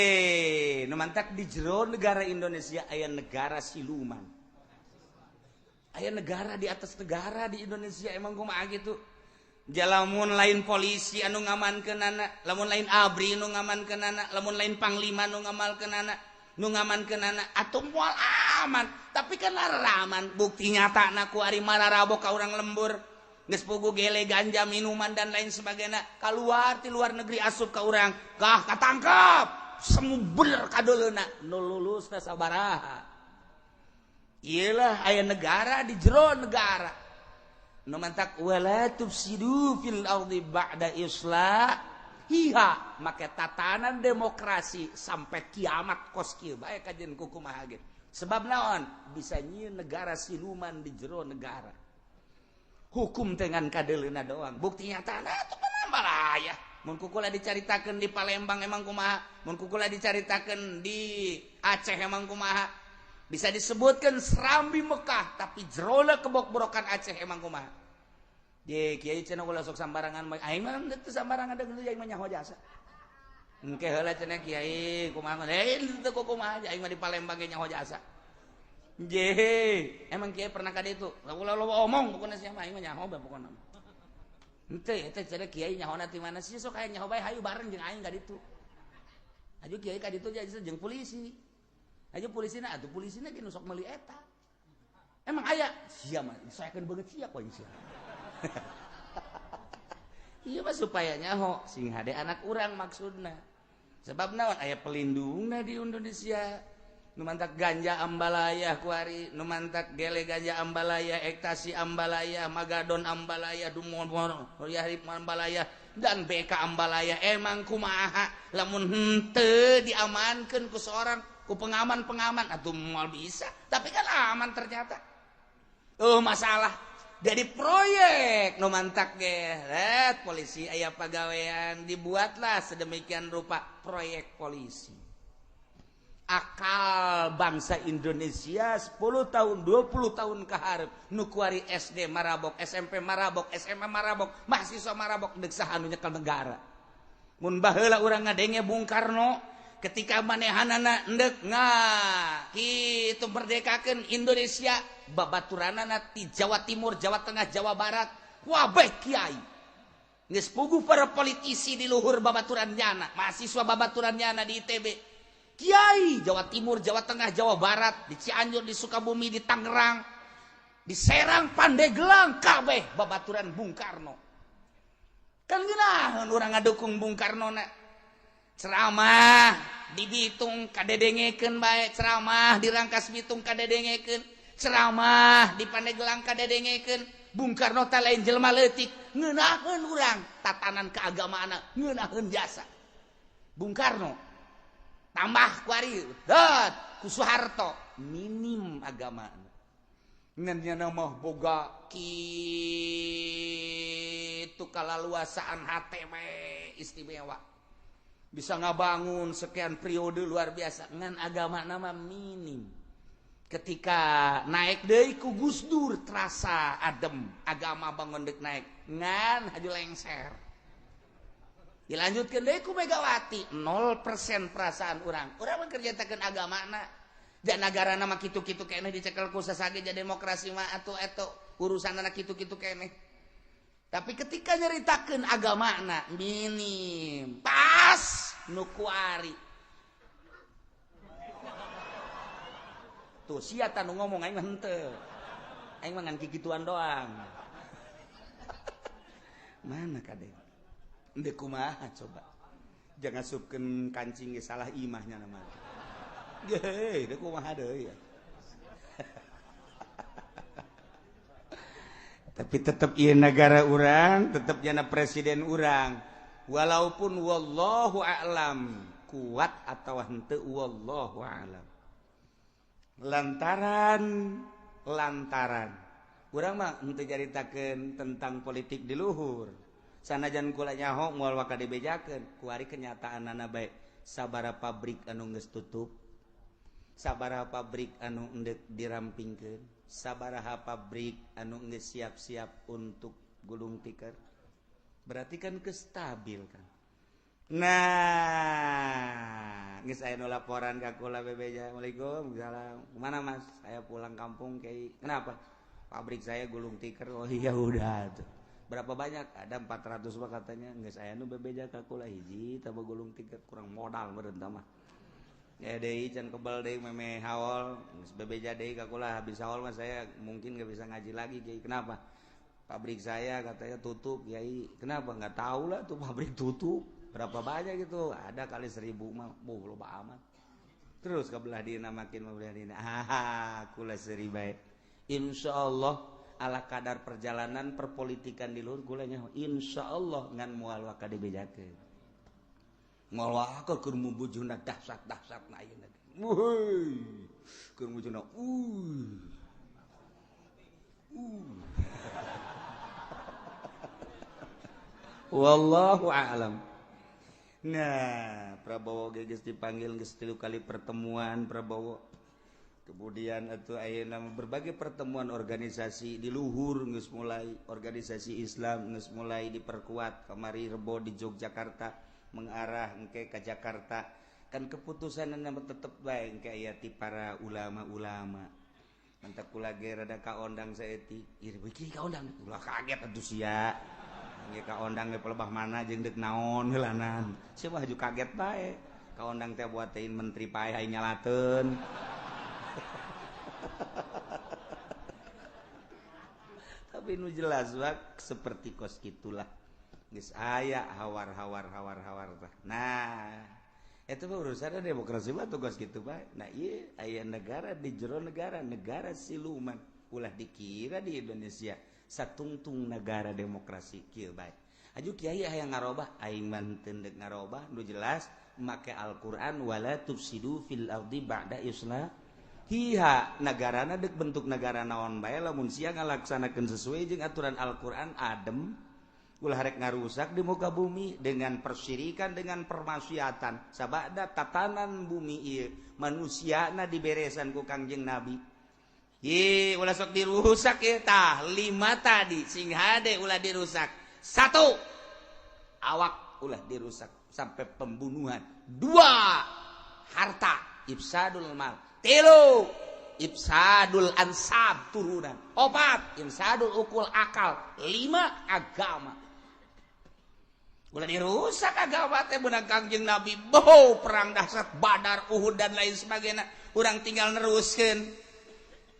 nu mantak di jero negara Indonesia aya negara siluman. Aya negara di atas negara di Indonesia emang kumaha gitu. Lamun lain polisi anu ngamankeunana, lamun lain ABRI nu ngamankeunana, lamun lain panglima nu ngamalkeunana, nu ngamankeunana atuh moal aman. Tapi kan aman, bukti nyata na ku ari mararabok ka urang lembur. Geus pugu gele ganja minuman dan lain sebagainya keluar ti luar negeri asup ka urang, kah katangkap. Semu bener kadoleuna nu lulus teh sabaraha. Iyalah aya negara di jero negara. Nu mantak wala tufsidu fil ardi ba'da islahiha, make tatanan demokrasi sampai kiamat kos kieu bae kajen kumaha ge. Sebab naon? Bisa nyieun negara siluman di jero negara. Hukum dengan kadeleuna doang. Bukti nyata atuh balaya. Mun kukula dicaritakeun di Palembang emang kumaha, mun kukula dicaritakeun di Aceh emang kumaha. Bisa disebutkan Serambi Mekah, tapi jerona kebok-borokan Aceh emang kumaha. Ye kiai cenah ulah sok sambarangan, aing mah teu sambarangan deung aing mah nyaho jasa. Engke heula cenah kiai kumaha, teu kumaha aing mah di Palembang ge nyaho jasa. Je, emang kiai pernah ka ditu? Ulah loba omong pokona sia mah aing mah nyaho bae pokona. Henteu eta cenah kiai nyahona ti mana sih sok aya nyaho bae hayu bareng jeung aing ka ditu. Hayu kiai ka ditu jeung polisi. Hayu polisina atuh polisina ge nu sok meuli eta. Emang aya sia mah disaekeun beungeut sia ku aing sia. Ieu mah supaya nyaho sing hade anak urang maksudna. Sebab naon aya pelindungna di Indonesia. Nu mantak ganja ambalaya kuari, nu mantak gele ganja ambalaya, ektasi ambalaya, magadon ambalaya, dumon yahib ambalaya, dan BK ambalaya. Emang kumaha lamun henteu diamankeun ku seorang ku pengaman-pengaman atuh moal bisa, tapi kan aman ternyata. Oh masalah jadi proyek nu mantak ge polisi aya pagawean dibuatlah sedemikian rupa proyek polisi. Akal bangsa Indonesia 10 tahun 20 tahun kaharep nu kuari SD marabok, SMP marabok, SMA marabok, mahasiswa marabok deuk saha nu nyekel negara. Mun baheula urang ngadenge Bung Karno ketika manehanana endek nga kitu merdekakeun Indonesia babaturanana ti Jawa Timur, Jawa Tengah, Jawa Barat wabeh kiai. Geus puguh para politisi di luhur babaturan nyana, mahasiswa babaturan nyana di ITB. Kiai Jawa Timur, Jawa Tengah, Jawa Barat, di Cianjur, di Sukabumi, di Tangerang, di Serang, Pandeglang, kabeh babaturan Bung Karno. Kan geunaheun urang ngadukung Bung Karno na. Ceramah di Bitung kadedengekeun bae, ceramah di Rangkas Bitung kadedengekeun, ceramah di Pandeglang kadedengekeun. Bung Karno teh lain jelema leutik, ngeunaheun urang tatanan keagamaan, ngeunaheun jasa. Bung Karno tambah kuari dat ku Soeharto minim agama ngan nya mah boga kitu kalaluasaan hate we istimewa bisa ngabangun sekian periode luar biasa ngan agama nama minim. Ketika naik deui ku Gus Dur terasa adem agama bangun deuk naik ngan haju lengser. Dilanjutkan deui ku Megawati 0% perasaan urang. Urang mah kerjatakeun agamana. Dan nagarana mah kitu-kitu keneh dicekel ku sasage jadi demokrasi mah atuh eta urusanana kitu-kitu keneh. Tapi ketika nyeritakeun agamana minim, pas nu kuari. Tuh sia tah nu ngomong aing mah henteu. Aing mah ngan kikituan doang. Mana kadeng? Ndek kumaha coba. Jangan supkeun kancing ge salah imahnya nama. Geuh, dek kumaha deui ya. Tapi tetap iya negara urang, tetap jana presiden urang, walaupun wallahu a'lam kuat atau henteu, wallahu a'lam. Lantaran lantaran urang mah henteu caritakeun tentang politik di luhur, sanajan kula nyaho moal waka dibejakeun. Kuari kenyataanana bae, sabaraha pabrik anu geus tutup, sabaraha pabrik anu endek dirampingkeun, sabaraha pabrik anu geus siap-siap untuk gulung tikar, berarti kan kestabil kan. Nah, geus aya nu laporan ka kula, bebeja, "Assalamualaikum." "Salam." "Kemana, Mas?" "Saya pulang kampung, Kiai." "Kenapa?" "Pabrik saya gulung tikar." "Oh iya, udah tuh." "Berapa banyak?" "Ada 400, Pak," katanya. Geus aya nu bebeja ka kula, hiji tambah gulung tikar, kurang modal meureun mah. Ya deui can kebal deui meme haul, geus bebeja deui ka kula, "Habis haul mah saya mungkin gak bisa ngaji lagi, Kiai." "Kenapa?" "Pabrik saya," katanya, "tutup, Kiai." "Kenapa?" "Nggak tahu lah tuh pabrik tutup." "Berapa banyak gitu?" "Ada kali 1.000 mah." "Buh, loba amat." Terus ke belah dina makin belah dina. Ah, kula seuri bae. Insya Allah ala kadar perjalanan perpolitikan di luhur gulanya, insya Allah ngan moal waka dibejakeun, moal waka keur mubujuna dahsyat dahsyat na ayeuna. Wuih, keur mubujuna Wallahu a'lam. Nah, Prabowo geus dipanggil, geus 3 kali pertemuan Prabowo. Kemudian atau ayeuna berbagai pertemuan organisasi di luhur geus mulai, organisasi Islam geus mulai diperkuat. Kamari Rebo di Yogyakarta, mengarah engke ke Jakarta. Kan keputusan tetep bae engke aya ti para ulama-ulama. Mantap, kula ge rada kaondang saeutik. Ieu beuki kaondang, ulah kaget atuh sia. Engke kaondang ge pelebah mana jeung deuk naon heulanan. Sia mah haju kaget bae. Kaondang teh buatein menteri pae aing nyalateun. Tapi nu jelas wak seperti kos gitulah. Geus aya hawar-hawar hawar-hawar tah. Nah, itu mah urusan demokrasi mah tugas gitu bae. Nah, ieu aya negara di jero negara, negara siluman. Ulah dikira di Indonesia satungtung negara demokrasi kieu bae. Aju kiai hayang ngarobah, aing mah teu deuk ngarobah, nu jelas make Al-Qur'an wala tufsidu fil ardi ba'da islah. Hiha, negarana dek bentuk negara naon bae, lamun sia ngalaksanakeun sesuai jeung aturan Al-Qur'an adem, ulah rek ngarusak di muka bumi dengan persyirikan, dengan permaksiatan. Sabada tatanan bumi ieu manusiana diberesan ku Kangjeng Nabi. Ye, ulah sok dirusak ya tah lima tadi sing hade ulah dirusak. Satu, awak ulah dirusak sampai pembunuhan. Dua, harta, ifsadul mal. Tilu, ifsadul ansab, turunan. Opat, ifsadul ukul, akal. Lima, agama ulah dirusak. Agama teh beunang Kangjeng Nabi boh perang dahsyat Badar, Uhud, dan lain sebagainya. Urang tinggal neruskeun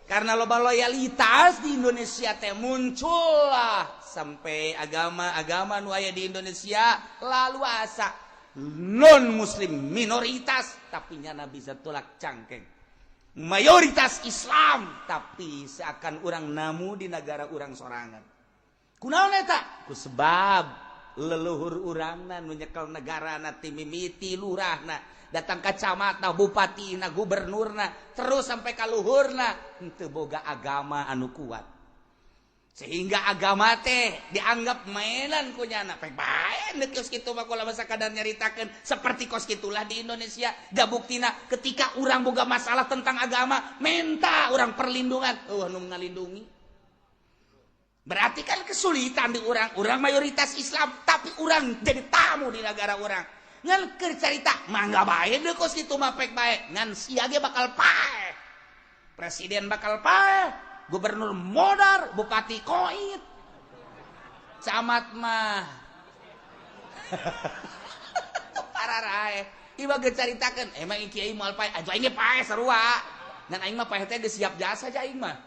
karena loba loyalitas di Indonesia teh muncullah sampai agama-agama nu aya di Indonesia lalu asa non muslim minoritas, tapi nyana bisa tolak cangkeng mayoritas Islam, tapi seakan orang namu di negara orang sorangan. Kunaon eta? Ku sebab leluhur urangna nu nyekel negarana ti mimiti lurahna, datang ka camatna, bupatina, gubernurna, terus sampai ka luhurna henteu boga agama anu kuat, sehingga agama teh dianggap mainan ku nyana. Pek bae geus kitu mah, kula masa kadar nyaritakeun seperti kos kitulah di Indonesia. Da buktina ketika urang boga masalah tentang agama, minta urang perlindungan, eueuh nu ngalindungi. Berarti kan kesulitan di urang. Urang mayoritas Islam, tapi urang jadi tamu di negara urang. Ngan keur carita mangga bae deui kos kitu mah, pek bae, ngan sia ge bakal paeh, presiden bakal paeh, gubernur modar, bupati koit, camat mah para rae. Ieu ge caritakeun emang kiai moal paeh, atuh aing ge paeh sarua. Ngan aing mah paeh teh geus siap jasa aja aing mah.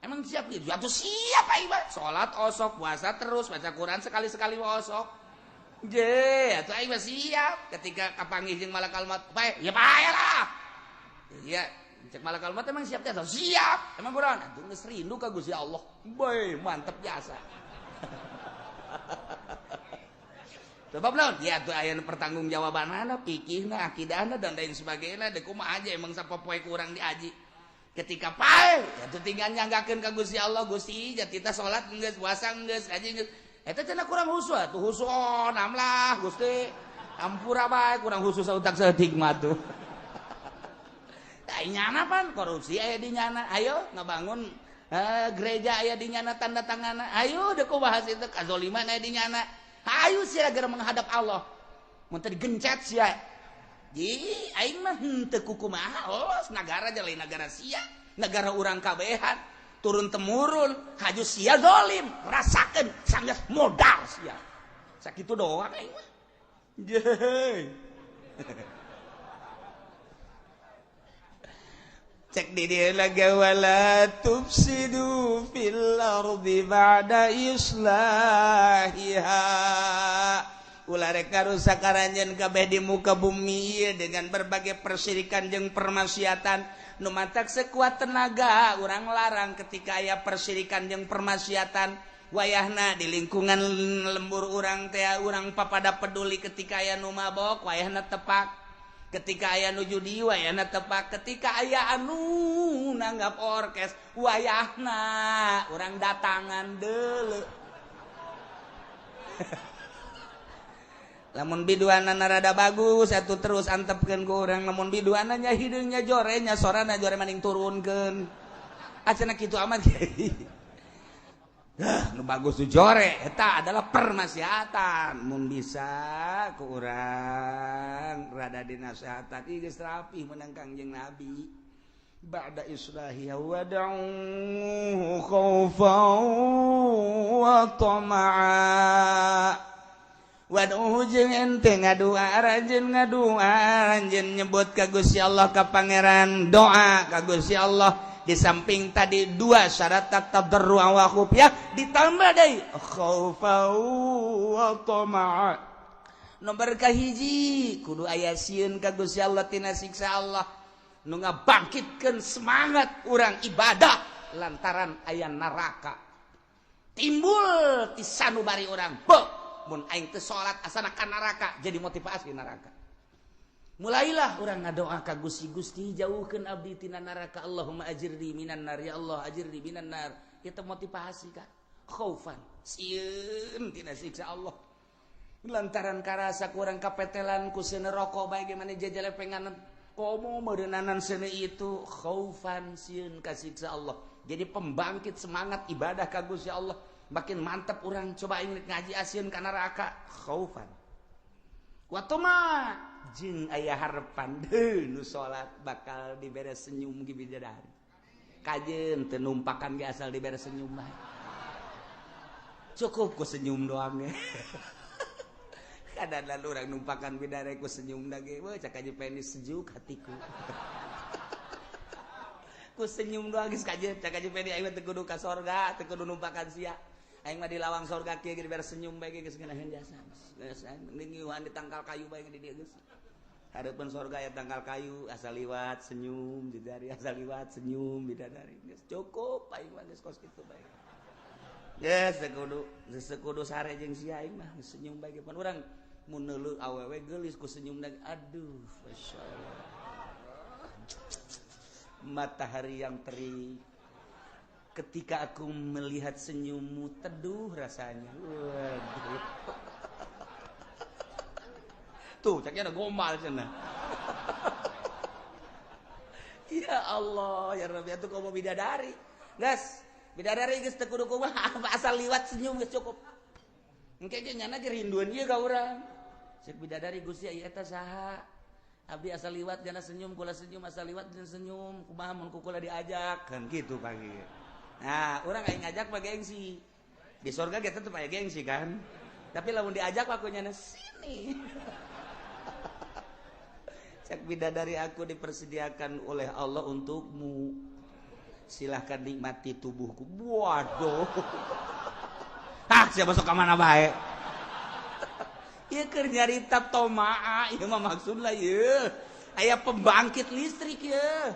Emang siap gitu atuh, siap aing mah. Salat osok, puasa terus, baca Quran sekali-sekali osok. Je, atuh aing mah siap ketika kapanggih jeung malakal maut paeh, ya paeh lah. Ya. Cek malakal maut emang siap teh? Siap. Emang kurang? Atuh geus rindu ka Gusti Allah. Boy, mantep biasa. Sebab naon? Ya tuh aya pertanggungjawabanana, fikihna, akidahna dan lain sebagainya. Deuk kumaha aja emang sapopoe kurang diaji. Ketika pae, ya tuh tinggal nyanggakeun ka Gusti Allah, Gusti, jatita salat geus, puasa geus, ngaji geus. Eta cenah kurang khusyuk atuh khusyuk namlah Gusti. Ampura bae kurang khusus utak saeutik mah tuh. Da nyana pan korupsi aya di nyana. Ayo ngabangun gereja aya di nyana tanda tanganna. Ayo deuk bahas itu kazoliman aya di nyana. Ayo sia gara menghadap Allah. Mun teu digencet sia. Ji aing mah henteu kukumaha los nagara lain nagara sia, nagara urang kabehan. Turun temurun haju sia zalim, rasakeun sanggeus modal sia. Sakitu doang aing mah. Jehe. Cek di dia lagi wala tufsidu fil ardi ba'da islahiha. Ulah rek ngarusak aranjeun kabeh di muka bumi ieu dengan berbagai persirikan jeung permaksiatan. Nu matak sekuat tenaga urang larang ketika aya persirikan jeung permaksiatan. Wayahna di lingkungan lembur urang teh urang papada peduli ketika aya nu mabok wayahna tepak. Ketika aya nu judi wayahna tepak, ketika aya anu nanggap orkes wayahna urang datangan deuleu. Lamun biduanana rada bagus atuh terus antepkeun ku urang, lamun biduanana nya hideungnya jore nya sorana jore maning turunkeun. Acenah kitu amat. Nu bagus nu jore eta adalah permaksiatan. Mun bisa ku urang rada dinasehatan ieu geus rapih menang Kangjeng Nabi. Ba'da islahiha wad'uhu khaufan wa tama'a. Wad'uhu jeung ente ngadua aranjeun nyebut ka Gusti Allah ka Pangeran, doa ka Gusti Allah. Di samping tadi dua syarat tadarru wa khufyah ditambah deui khaufa wa tama'a. Nomor kahiji kudu aya sieun ka Gusti Allah tina siksa Allah nu ngabangkitkeun semangat urang ibadah lantaran aya neraka. Timbul ti sanubari urang, beuh mun aing teu salat asana ka neraka, jadi motivasi neraka. Mulailah orang ngadoa ka Gusti, Gusti jauhkeun abdi tina neraka, Allahumma ajirni minan nar, ya Allah ajirni minan nar. Itu motivasi kan, khaufan sieun tina siksa Allah lantaran karasa kurang kapetelan ku seuneu rokok bae gimana jajalepengan komo meureunanan seuneu itu khaufan sieun ka siksa Allah. Jadi pembangkit semangat ibadah ka Gusti Allah, makin mantap orang coba aing ngaji asieun ka neraka khaufan wa tama jeung aya harapan deui nu salat bakal dibere senyum ge bidadari. Kajeun teu numpakan ge asal dibere senyum bae. Cukup ku senyum doang ge. Kadang-kadang urang numpakan bidadari ku senyum da ge, weh cak aja penis sejuk hatiku. Ku senyum doang geus kajeun cak aja penis aing teu kudu ka sorga, teu kudu numpakan sia. Aing mah di lawang sorga kieu ge dibere senyum bae ge geus ngeunaheun jasa. Geus ngiuhan di tangkal kayu bae di dieu geus. Hareupeun sorga aya tangkal kayu asal liwat senyum bidadari, asal liwat senyum bidadari. Geus cukup aing mah geus kos kitu bae. Geus teu kudu sare jeung sia aing mah geus senyum bae ge pan urang mun neuleuh awewe geulis ku senyum da aduh masyaallah. Matahari yang terik ketika aku melihat senyummu teduh rasanya. Waduh. Tuh, caknya ada gombal cenah. Ya Allah, ya Rabbi atuh komo bidadari. Geus, bidadari geus teu kudu kumaha asal liwat senyum geus cukup. Engke ge nyana ge rindueun ieu ka urang. Cek bidadari Gusti ieu eta saha? Abdi asal liwat jana senyum, kula senyum asal liwat jana senyum, kumaha mun ku kula diajak kan kitu pagi. Nah, urang aing ngajak mah gengsi. Di sorga ge tetep aya gengsi kan. Tapi lamun diajak aku nyana sini. Cek bidadari aku dipersediakan oleh Allah untukmu. Silahkan nikmati tubuhku. Waduh. Hah, siapa masuk ke mana bae? Ieu keur nyarita tomaa, ieu mah maksudna ieu. Aya pembangkit listrik ieu.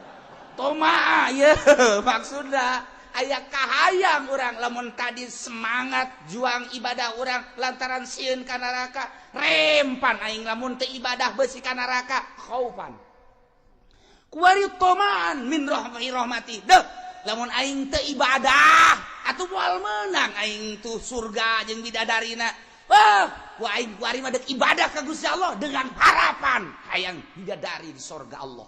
Toma ye maksudna aya kahayang urang lamun tadi semangat juang ibadah urang lantaran sieun ka neraka rempan aing lamun teu ibadah beusi ka neraka khaufan kuari tomaan min rahmati deuh lamun aing teu ibadah atuh moal meunang aing tuh surga jeung bidadarina. Wah, ku aing kuari mah deuk ibadah ka Gusti Allah dengan harapan hayang bidadari di sorga Allah.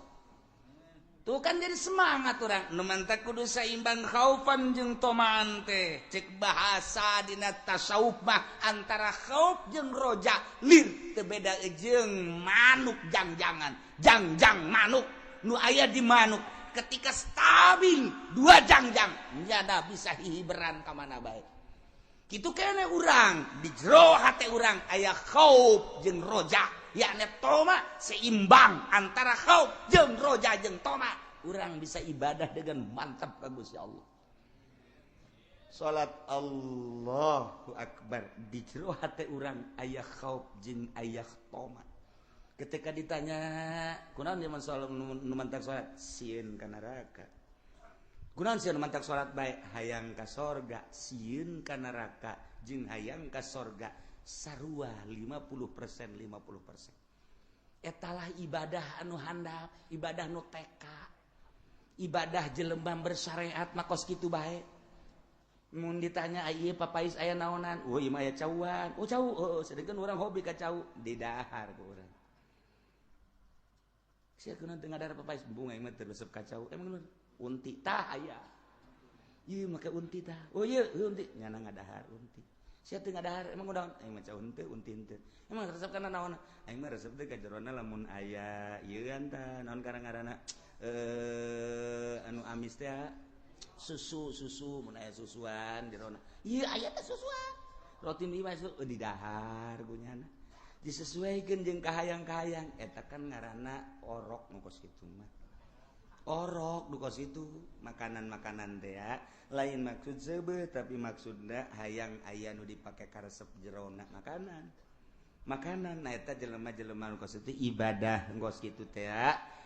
Tuh kan jadi semangat orang. Nu mantak kudu saimbang khaufan jeung tomaan teh. Cek bahasa dina tasawuf mah antara khauf jeung roja lir teu beda jeung manuk jangjangan. Jangjang manuk nu aya di manuk ketika stabil dua jangjang nyada bisa hihiberan ka mana bae. Kitu kene urang di jero hate urang aya khauf jeung roja. Yakni toma seimbang antara khauf jeung roja jeung toma urang bisa ibadah dengan mantap ka Gusti Allah. Salat Allahu akbar di jero hate urang aya khauf jeung aya toma. Ketika ditanya kunaon zaman salat nu mantak salat sieun ka neraka. Kunaon sieun nu mantak salat bae hayang ka sorga, sieun ka neraka jeung hayang ka sorga. Sarua 50% 50%. Etalah ibadah anu handap, ibadah nu TK. Ibadah jelema bersyariat mah kos kitu bae. Mun ditanya ieu papais aya naonan? Oh ieu mah aya cauan. Oh cau, oh sedengkeun urang hobi ka cau, didahar ku urang. Sia kunaon teu ngadahar papais? Bunga aing mah teu resep ka cau. Emang bener? Unti tah aya. Ieu make unti tah. Oh ieu unti, nyana ngadahar unti. Sia teu ngadahar emang udah aing mah cau henteu unti henteu. Emang resep kana naon? Aing mah resep teh ka jerona lamun aya ieu tah naon ngaranna anu amis teh susu susu mun aya susuan jerona. Ieu aya teh susuan. Roti mie mah didahar kunyana. Disesuaikeun jeung kahayang-kahayang eta kan ngaranna orok nu kos kitu mah. Orok nu kos itu makanan-makanan teh lain maksud seubeuh tapi maksudna hayang aya nu dipake karesep jerona makanan. Makanan nah eta jelema-jelema nu kos itu ibadah kos kitu teh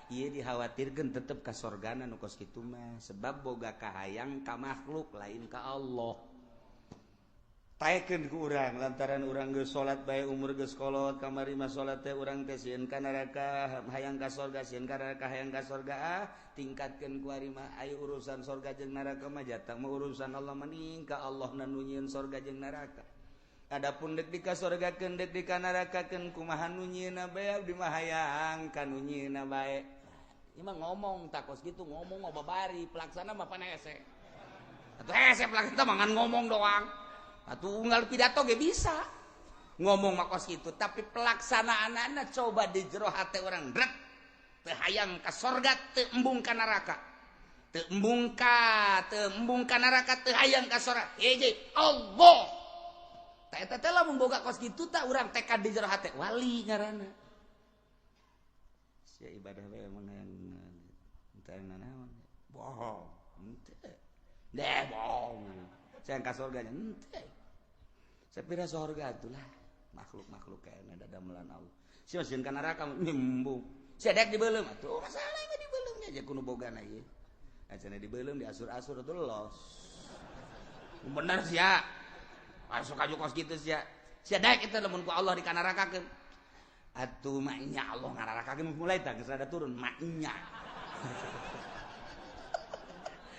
ieu dikhawatirkeun tetep ka sorgana nu kos kitu mah sebab boga kahayang ka makhluk lain ka Allah. Taekeun ku urang lantaran urang geus salat bae umur geus kolot kamari mah salat teh urang teh sieun ka neraka hayang ka sorga sieun ka neraka hayang ka sorga ah tingkatkeun ku ari mah aya urusan sorga jeung neraka mah jatah mah urusan Allah mending ka Allah nu nyieun sorga jeung neraka. Adapun dek di ka sorgakeun dek di ka nerakakeun kumaha nu nyieunna bae abdi mah hayang ka nu nyieunna bae. Ieu mah ngomong takos kitu ngomong mah babari pelaksana mah pan hese. Atuh hese pelaksana mah ngan ngomong doang. Atuh unggal pidato ge bisa ngomong mah kos kitu tapi pelaksanaanana coba di jero hate urang rek teu hayang ka sorga teu embung ka neraka teu embung ka neraka teu hayang ka sorga hiji Allah tah eta teh lamun boga kos kitu tah urang tekad di jero hate wali ngaranna sia ibadah bae emang hayang teu nanaon bohong henteu deh bohong saya ka sorga henteu. Sapira sorga itulah makhluk-makhluk kayaknya ada damelan Allah. Sia sieun ka neraka nyembung. Sia dek dibeuleum atuh masalah mah dibeuleumnya aja kudu bogana ieu. Acana dibeuleum diasur-asur atuh los. Bener sia. Masuk aju kos kitu sia. Sia dek eta lamun ku Allah dikanarakakeun. Atuh maknya Allah ngararakakeun mulai tah geus rada turun maknya.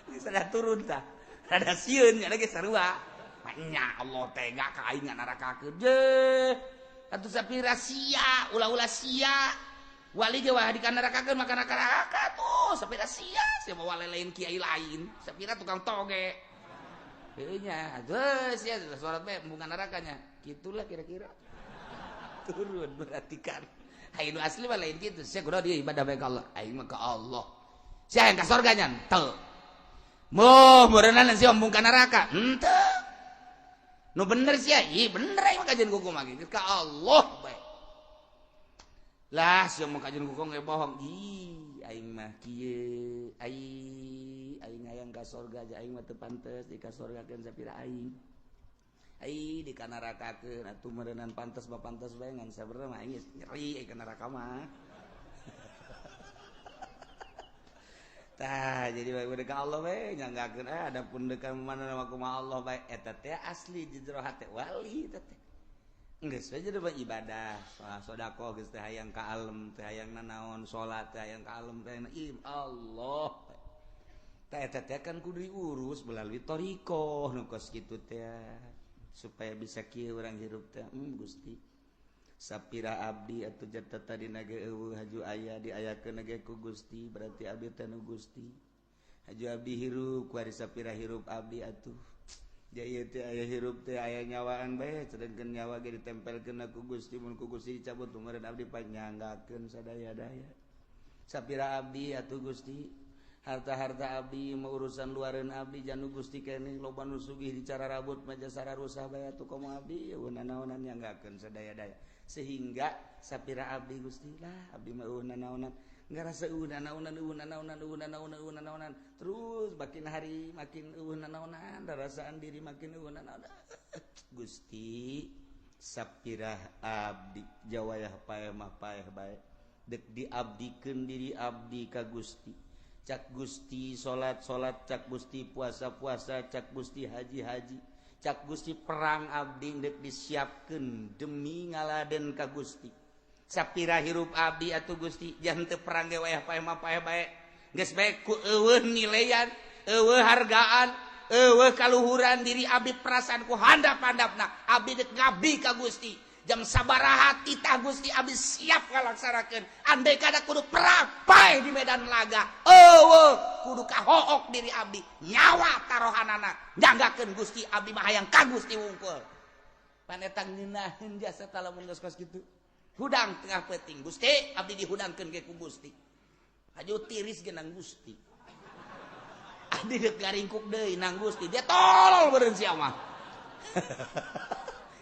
Geus rada turun tah. Rada sieun nya geus sarua. Maknya Allah tega ka aing ngararakakeun. Je. Atuh sapira sia, ulah-ulah sia. Wali ge wah dikanarakakeun maka neraka tuh sapira sia, sia mah wali lain kiai lain, sapira tukang toge. Heuh nya, atuh sia salat bae embungan nerakanya. Gitulah kira-kira. Turun berarti kan. Hayu nu asli mah lain kitu. Sia kudu dia ibadah bae ka Allah. Aing mah ka Allah. Sia yang ka sorga nya henteu. Moh meureunana sia embung ka neraka. Henteu. Nu bener sia, ih bener aing mah kajian kuku mah kitu ka Allah bae. Lah sia mah kajian kuku ge bohong. Ih aing mah kieu, aing aing hayang ka sorga aja aing mah teu pantes di ka sorgakeun sapira aing. Ai di ka nerakakeun atuh meureunnan pantes mah pantes bae ngan sabenerna mah aing geus nyeri ka neraka mah. Tah, jadi bae ka Allah we nyanggakeun adapun deuk mana nama kumaha Allah bae eta teh asli di jero hate wali eta teh. Geus we jadi ibadah, sedekah geus teh hayang ka alem, teh hayang nanaon, salat teh hayang ka alem teh im Allah. Tah eta teh kan kudu diurus melalui thariqah nu kos kitu teh supaya bisa kieu urang hirup teh. Gusti sapira abdi atuh jata tadi nage eueuh haju aya diayakeun ge ku Gusti, berarti abdi teh nu Gusti. Haju abdi hirup kuari sapira hirup abdi atuh. Ja ieu teh aya hirup teh aya nyawaan bae, sedengkeun nyawa ge ditempelkeun ku Gusti, mun ku Gusti dicabut meureun abdi panyanggakeun sadaya-daya. Sapira abdi atuh Gusti, harta-harta abdi mau urusan luareun abdi janu Gusti keneh, loba nu sugih dicara rabut maja sararusah bae atuh komo abdi eueuh nanaonan nyanggakeun sadaya-daya. Sehingga sapira abdi Gusti lah abdi mah eueuh nanaonan, ngarasa eueuh nanaonan, eueuh nanaonan, eueuh nanaonan, eueuh nanaonan, terus makin hari makin eueuh nanaonan, rasaan diri makin eueuh nanaonan. Gusti sapira abdi jawayah paeh mah paeh bae, dek diabdikeun diri abdi ka Gusti. Cak Gusti salat-salat, cak Gusti puasa-puasa, cak Gusti haji-haji, cak Gusti perang abdi dek disiapkeun demi ngaladen ka Gusti. Sapira hirup abdi atuh Gusti, jangan teu perang ge wayah paeh mah paeh bae, geus bae ku eueuh nilean, eueuh hargaan, eueuh kaluhuran diri abdi, perasaan ku handap-handapna abdi dek ngabdi ka Gusti. Jam sabaraha titah Gusti abdi siap ngalaksanakeun, andai kada kudu perang paeh di medan laga, eueuh kudu kahook diri abdi, nyawa tarohanana nyanggakeun Gusti, abdi mah hayang ka Gusti wungkul. Pan eta ngeunaheun jasa lamun geus kos kitu. Hudang tengah peuting Gusti abdi dihudangkeun ge ku Gusti, haju tiris ge nang Gusti, abdi deuk garingkuk deui nang Gusti. Dia tolol beureun sia mah.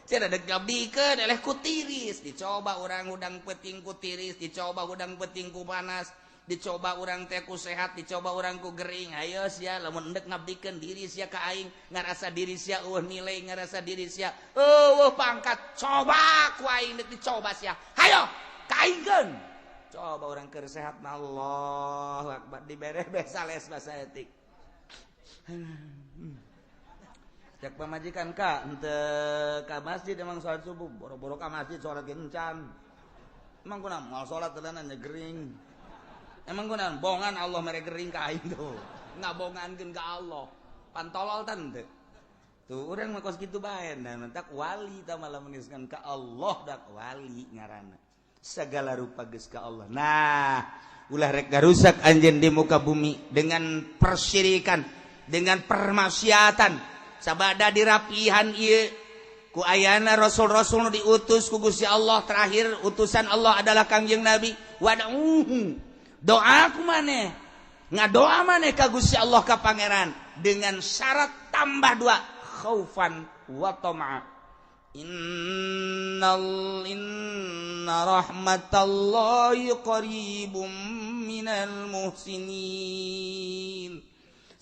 Cenah dek ngabdikeun eleh ku tiris, dicoba urang hudang peuting ku tiris, dicoba hudang peuting ku panas, dicoba urang teh ku sehat, dicoba urang ku gering. Ayo sia lamun endek ngabdikeun diri sia ka aing, ngarasa diri sia eueuh nilai, ngarasa diri sia eueuh pangkat, coba ku aing dek dicoba sia, hayo ka aingkeun. Coba urang keur sehat mah Allahu akbar, dibere beh sales bahasa etik. Cek pamajikan ka ente ka masjid emang sholat subuh, boro-boro ka masjid sholat gencan. Emang kunaon moal sholat tenan nya gering? Emang kunaon bongan Allah mere gering ka aing tuh? Ngabongankeun ka Allah pantolol tante tuh. Urang mah kos kitu bae dan mentak wali ta malah meniskan ka Allah, dak wali ngaranna segala rupa geus ka Allah. Nah, ulah rek garusak anjeun di muka bumi dengan persyirikan, dengan permaksiatan. Sabada dirapihan ieu ku ayana rasul-rasul nu diutus ku Gusti Allah, terakhir utusan Allah adalah Kangjeng Nabi. Wad'uhu, doa ku maneh, ngadoa maneh ka Gusti Allah, ka Pangeran, dengan syarat tambah dua, khaufan wa tama'a. Innal inna rahmatallahi qaribum minal muhsinin.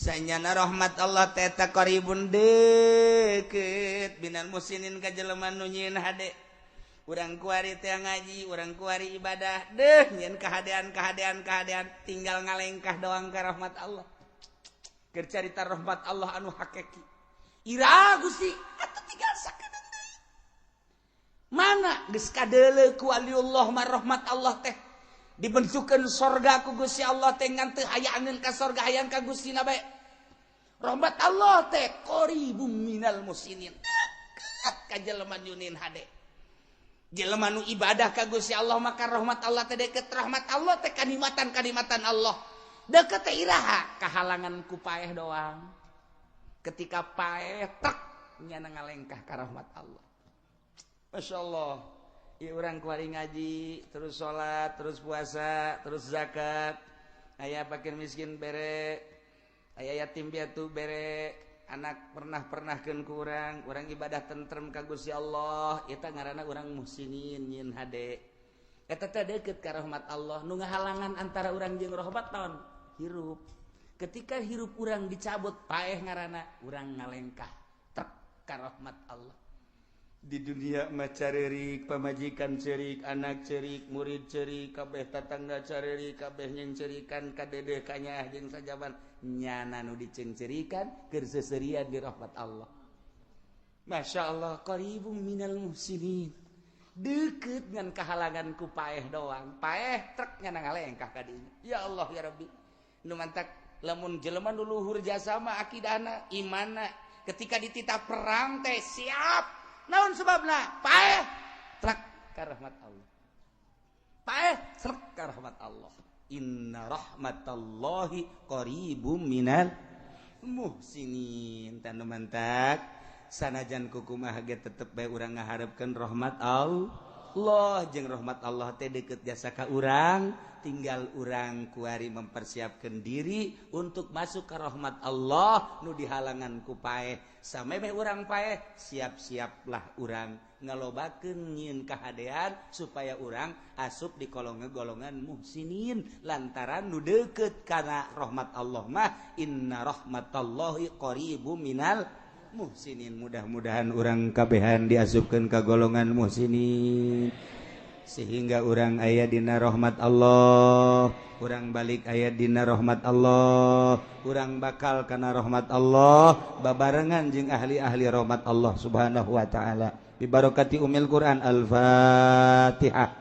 Sanyana rahmat Allah teta qaribun deket minal muhsinin ka jelema nu nyieun hade. Urang kuari teh ngaji, urang kuari ibadah deh, nyieun kahadean, kahadean, kahadean, tinggal ngalengkah doang ka rahmat Allah. Keur carita rahmat Allah anu hakiki ira Gusti atuh tinggal sakedeung deui mana geus kadeuleu ku waliullah mah. Rahmat Allah teh dibentukkeun sorga ku Gusti Allah teh, ngan teu hayangeun ka sorga, hayang ka Gusti na bae. Rahmat Allah teh qaribum minal muhsinin, deket ka jelema nyieun hade, jelema nu ibadah ka Gusti Allah. Maka rahmat Allah teh deket, rahmat Allah teh kanikmatan, kanikmatan Allah deket teh iraha kahalangan ku paeh doang. Ketika paeh tek nyana ngalengkah ka rahmat Allah. Masya Allah. Ya, urang kuari ngaji terus, salat terus, puasa terus, zakat, aya fakir miskin bere, aya yatim piatu bere, anak pernah pernahkeun ku urang, urang ibadah tentrem ka Gusti Allah, eta ngaranna urang muhsinin, nyieun hade. Eta teh deket ka rahmat Allah. Nu ngahalangan antara urang jeung rahmat naon? Hirup. Ketika hirup urang dicabut, paeh ngaranna, urang ngalengkah tek ka rahmat Allah. Di dunia mah carerik, pamajikan cerik, anak cerik, murid cerik, kabeh tatangga carerik, kabeh nyengcerikan ka dedeh, kanyaah jeung sajaban. Nyana nu dicengcerikan keur seserian di rahmat Allah. Masya Allah, qaribum minal muhsinin, deket dengan kahalangan ku paeh doang. Paeh truk nyana ngalengkah ka dinya. Ya Allah, ya Rabbi. Nu mantak lamun jelema nu luhur jasa mah akidahna, imanna, ketika dititah perang teh siap. Naon sebabna? Paeh truk ka rahmat Allah, paeh truk ka rahmat Allah. Inna rahmatallahi qaribum minal muhsinin. Tanu mantak sanajan kukumaha ge tetep bae urang ngaharepkeun rahmat Allah, jeung rahmat Allah teh deket jasa ka urang. Tinggal urang kuari mempersiapkan diri untuk masuk ke rahmat Allah. Nu dihalangan ku paeh, samemeh urang paeh, siap-siaplah urang ngalobakeun nyieun kahadean supaya urang asup di kolongan golongan muhsinin, lantaran nu deket kana rahmat Allah mah inna rahmatallahi qaribum minal muhsinin. Mudah-mudahan urang kabehan diasupkeun ka golongan muhsinin sehingga urang aya dina rahmat Allah, urang balik aya dina rahmat Allah, urang bakal kana rahmat Allah babarengan jeung ahli-ahli rahmat Allah Subhanahu wa taala. Bibarakati umil Quran. Al-Fatihah.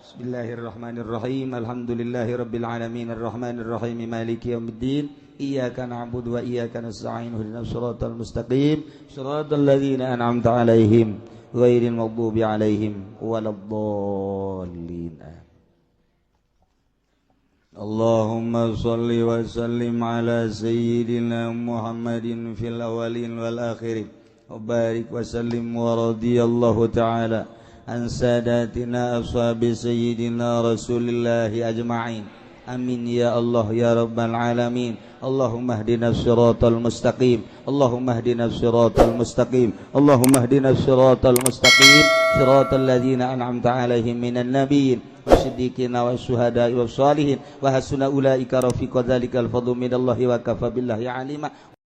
Bismillahirrahmanirrahim. Alhamdulillahirabbil alamin, arrahmanirrahim, maliki yaumiddin. Iyyaka na'budu wa iyyaka nasta'in. Ihdinas siratal mustaqim, siratal ladzina an'amta 'alaihim, ghairil maghdubi 'alaihim waladdallin. اللهم صل وسلم على سيدنا محمد في الأولين والآخرين وبارك وسلم، ورضي الله تعالى عن ساداتنا أصحاب سيدنا رسول الله أجمعين. آمين يا الله يا رب العالمين. اللهم اهدنا الصراط المستقيم، اللهم اهدنا الصراط المستقيم، اللهم اهدنا الصراط المستقيم، صراط الذين أنعمت عليهم من النبيين والصديقين والشهداء والصالحين، وحسن أولئك رفيقا. ذلك الفضل من الله وكفى بالله عليما.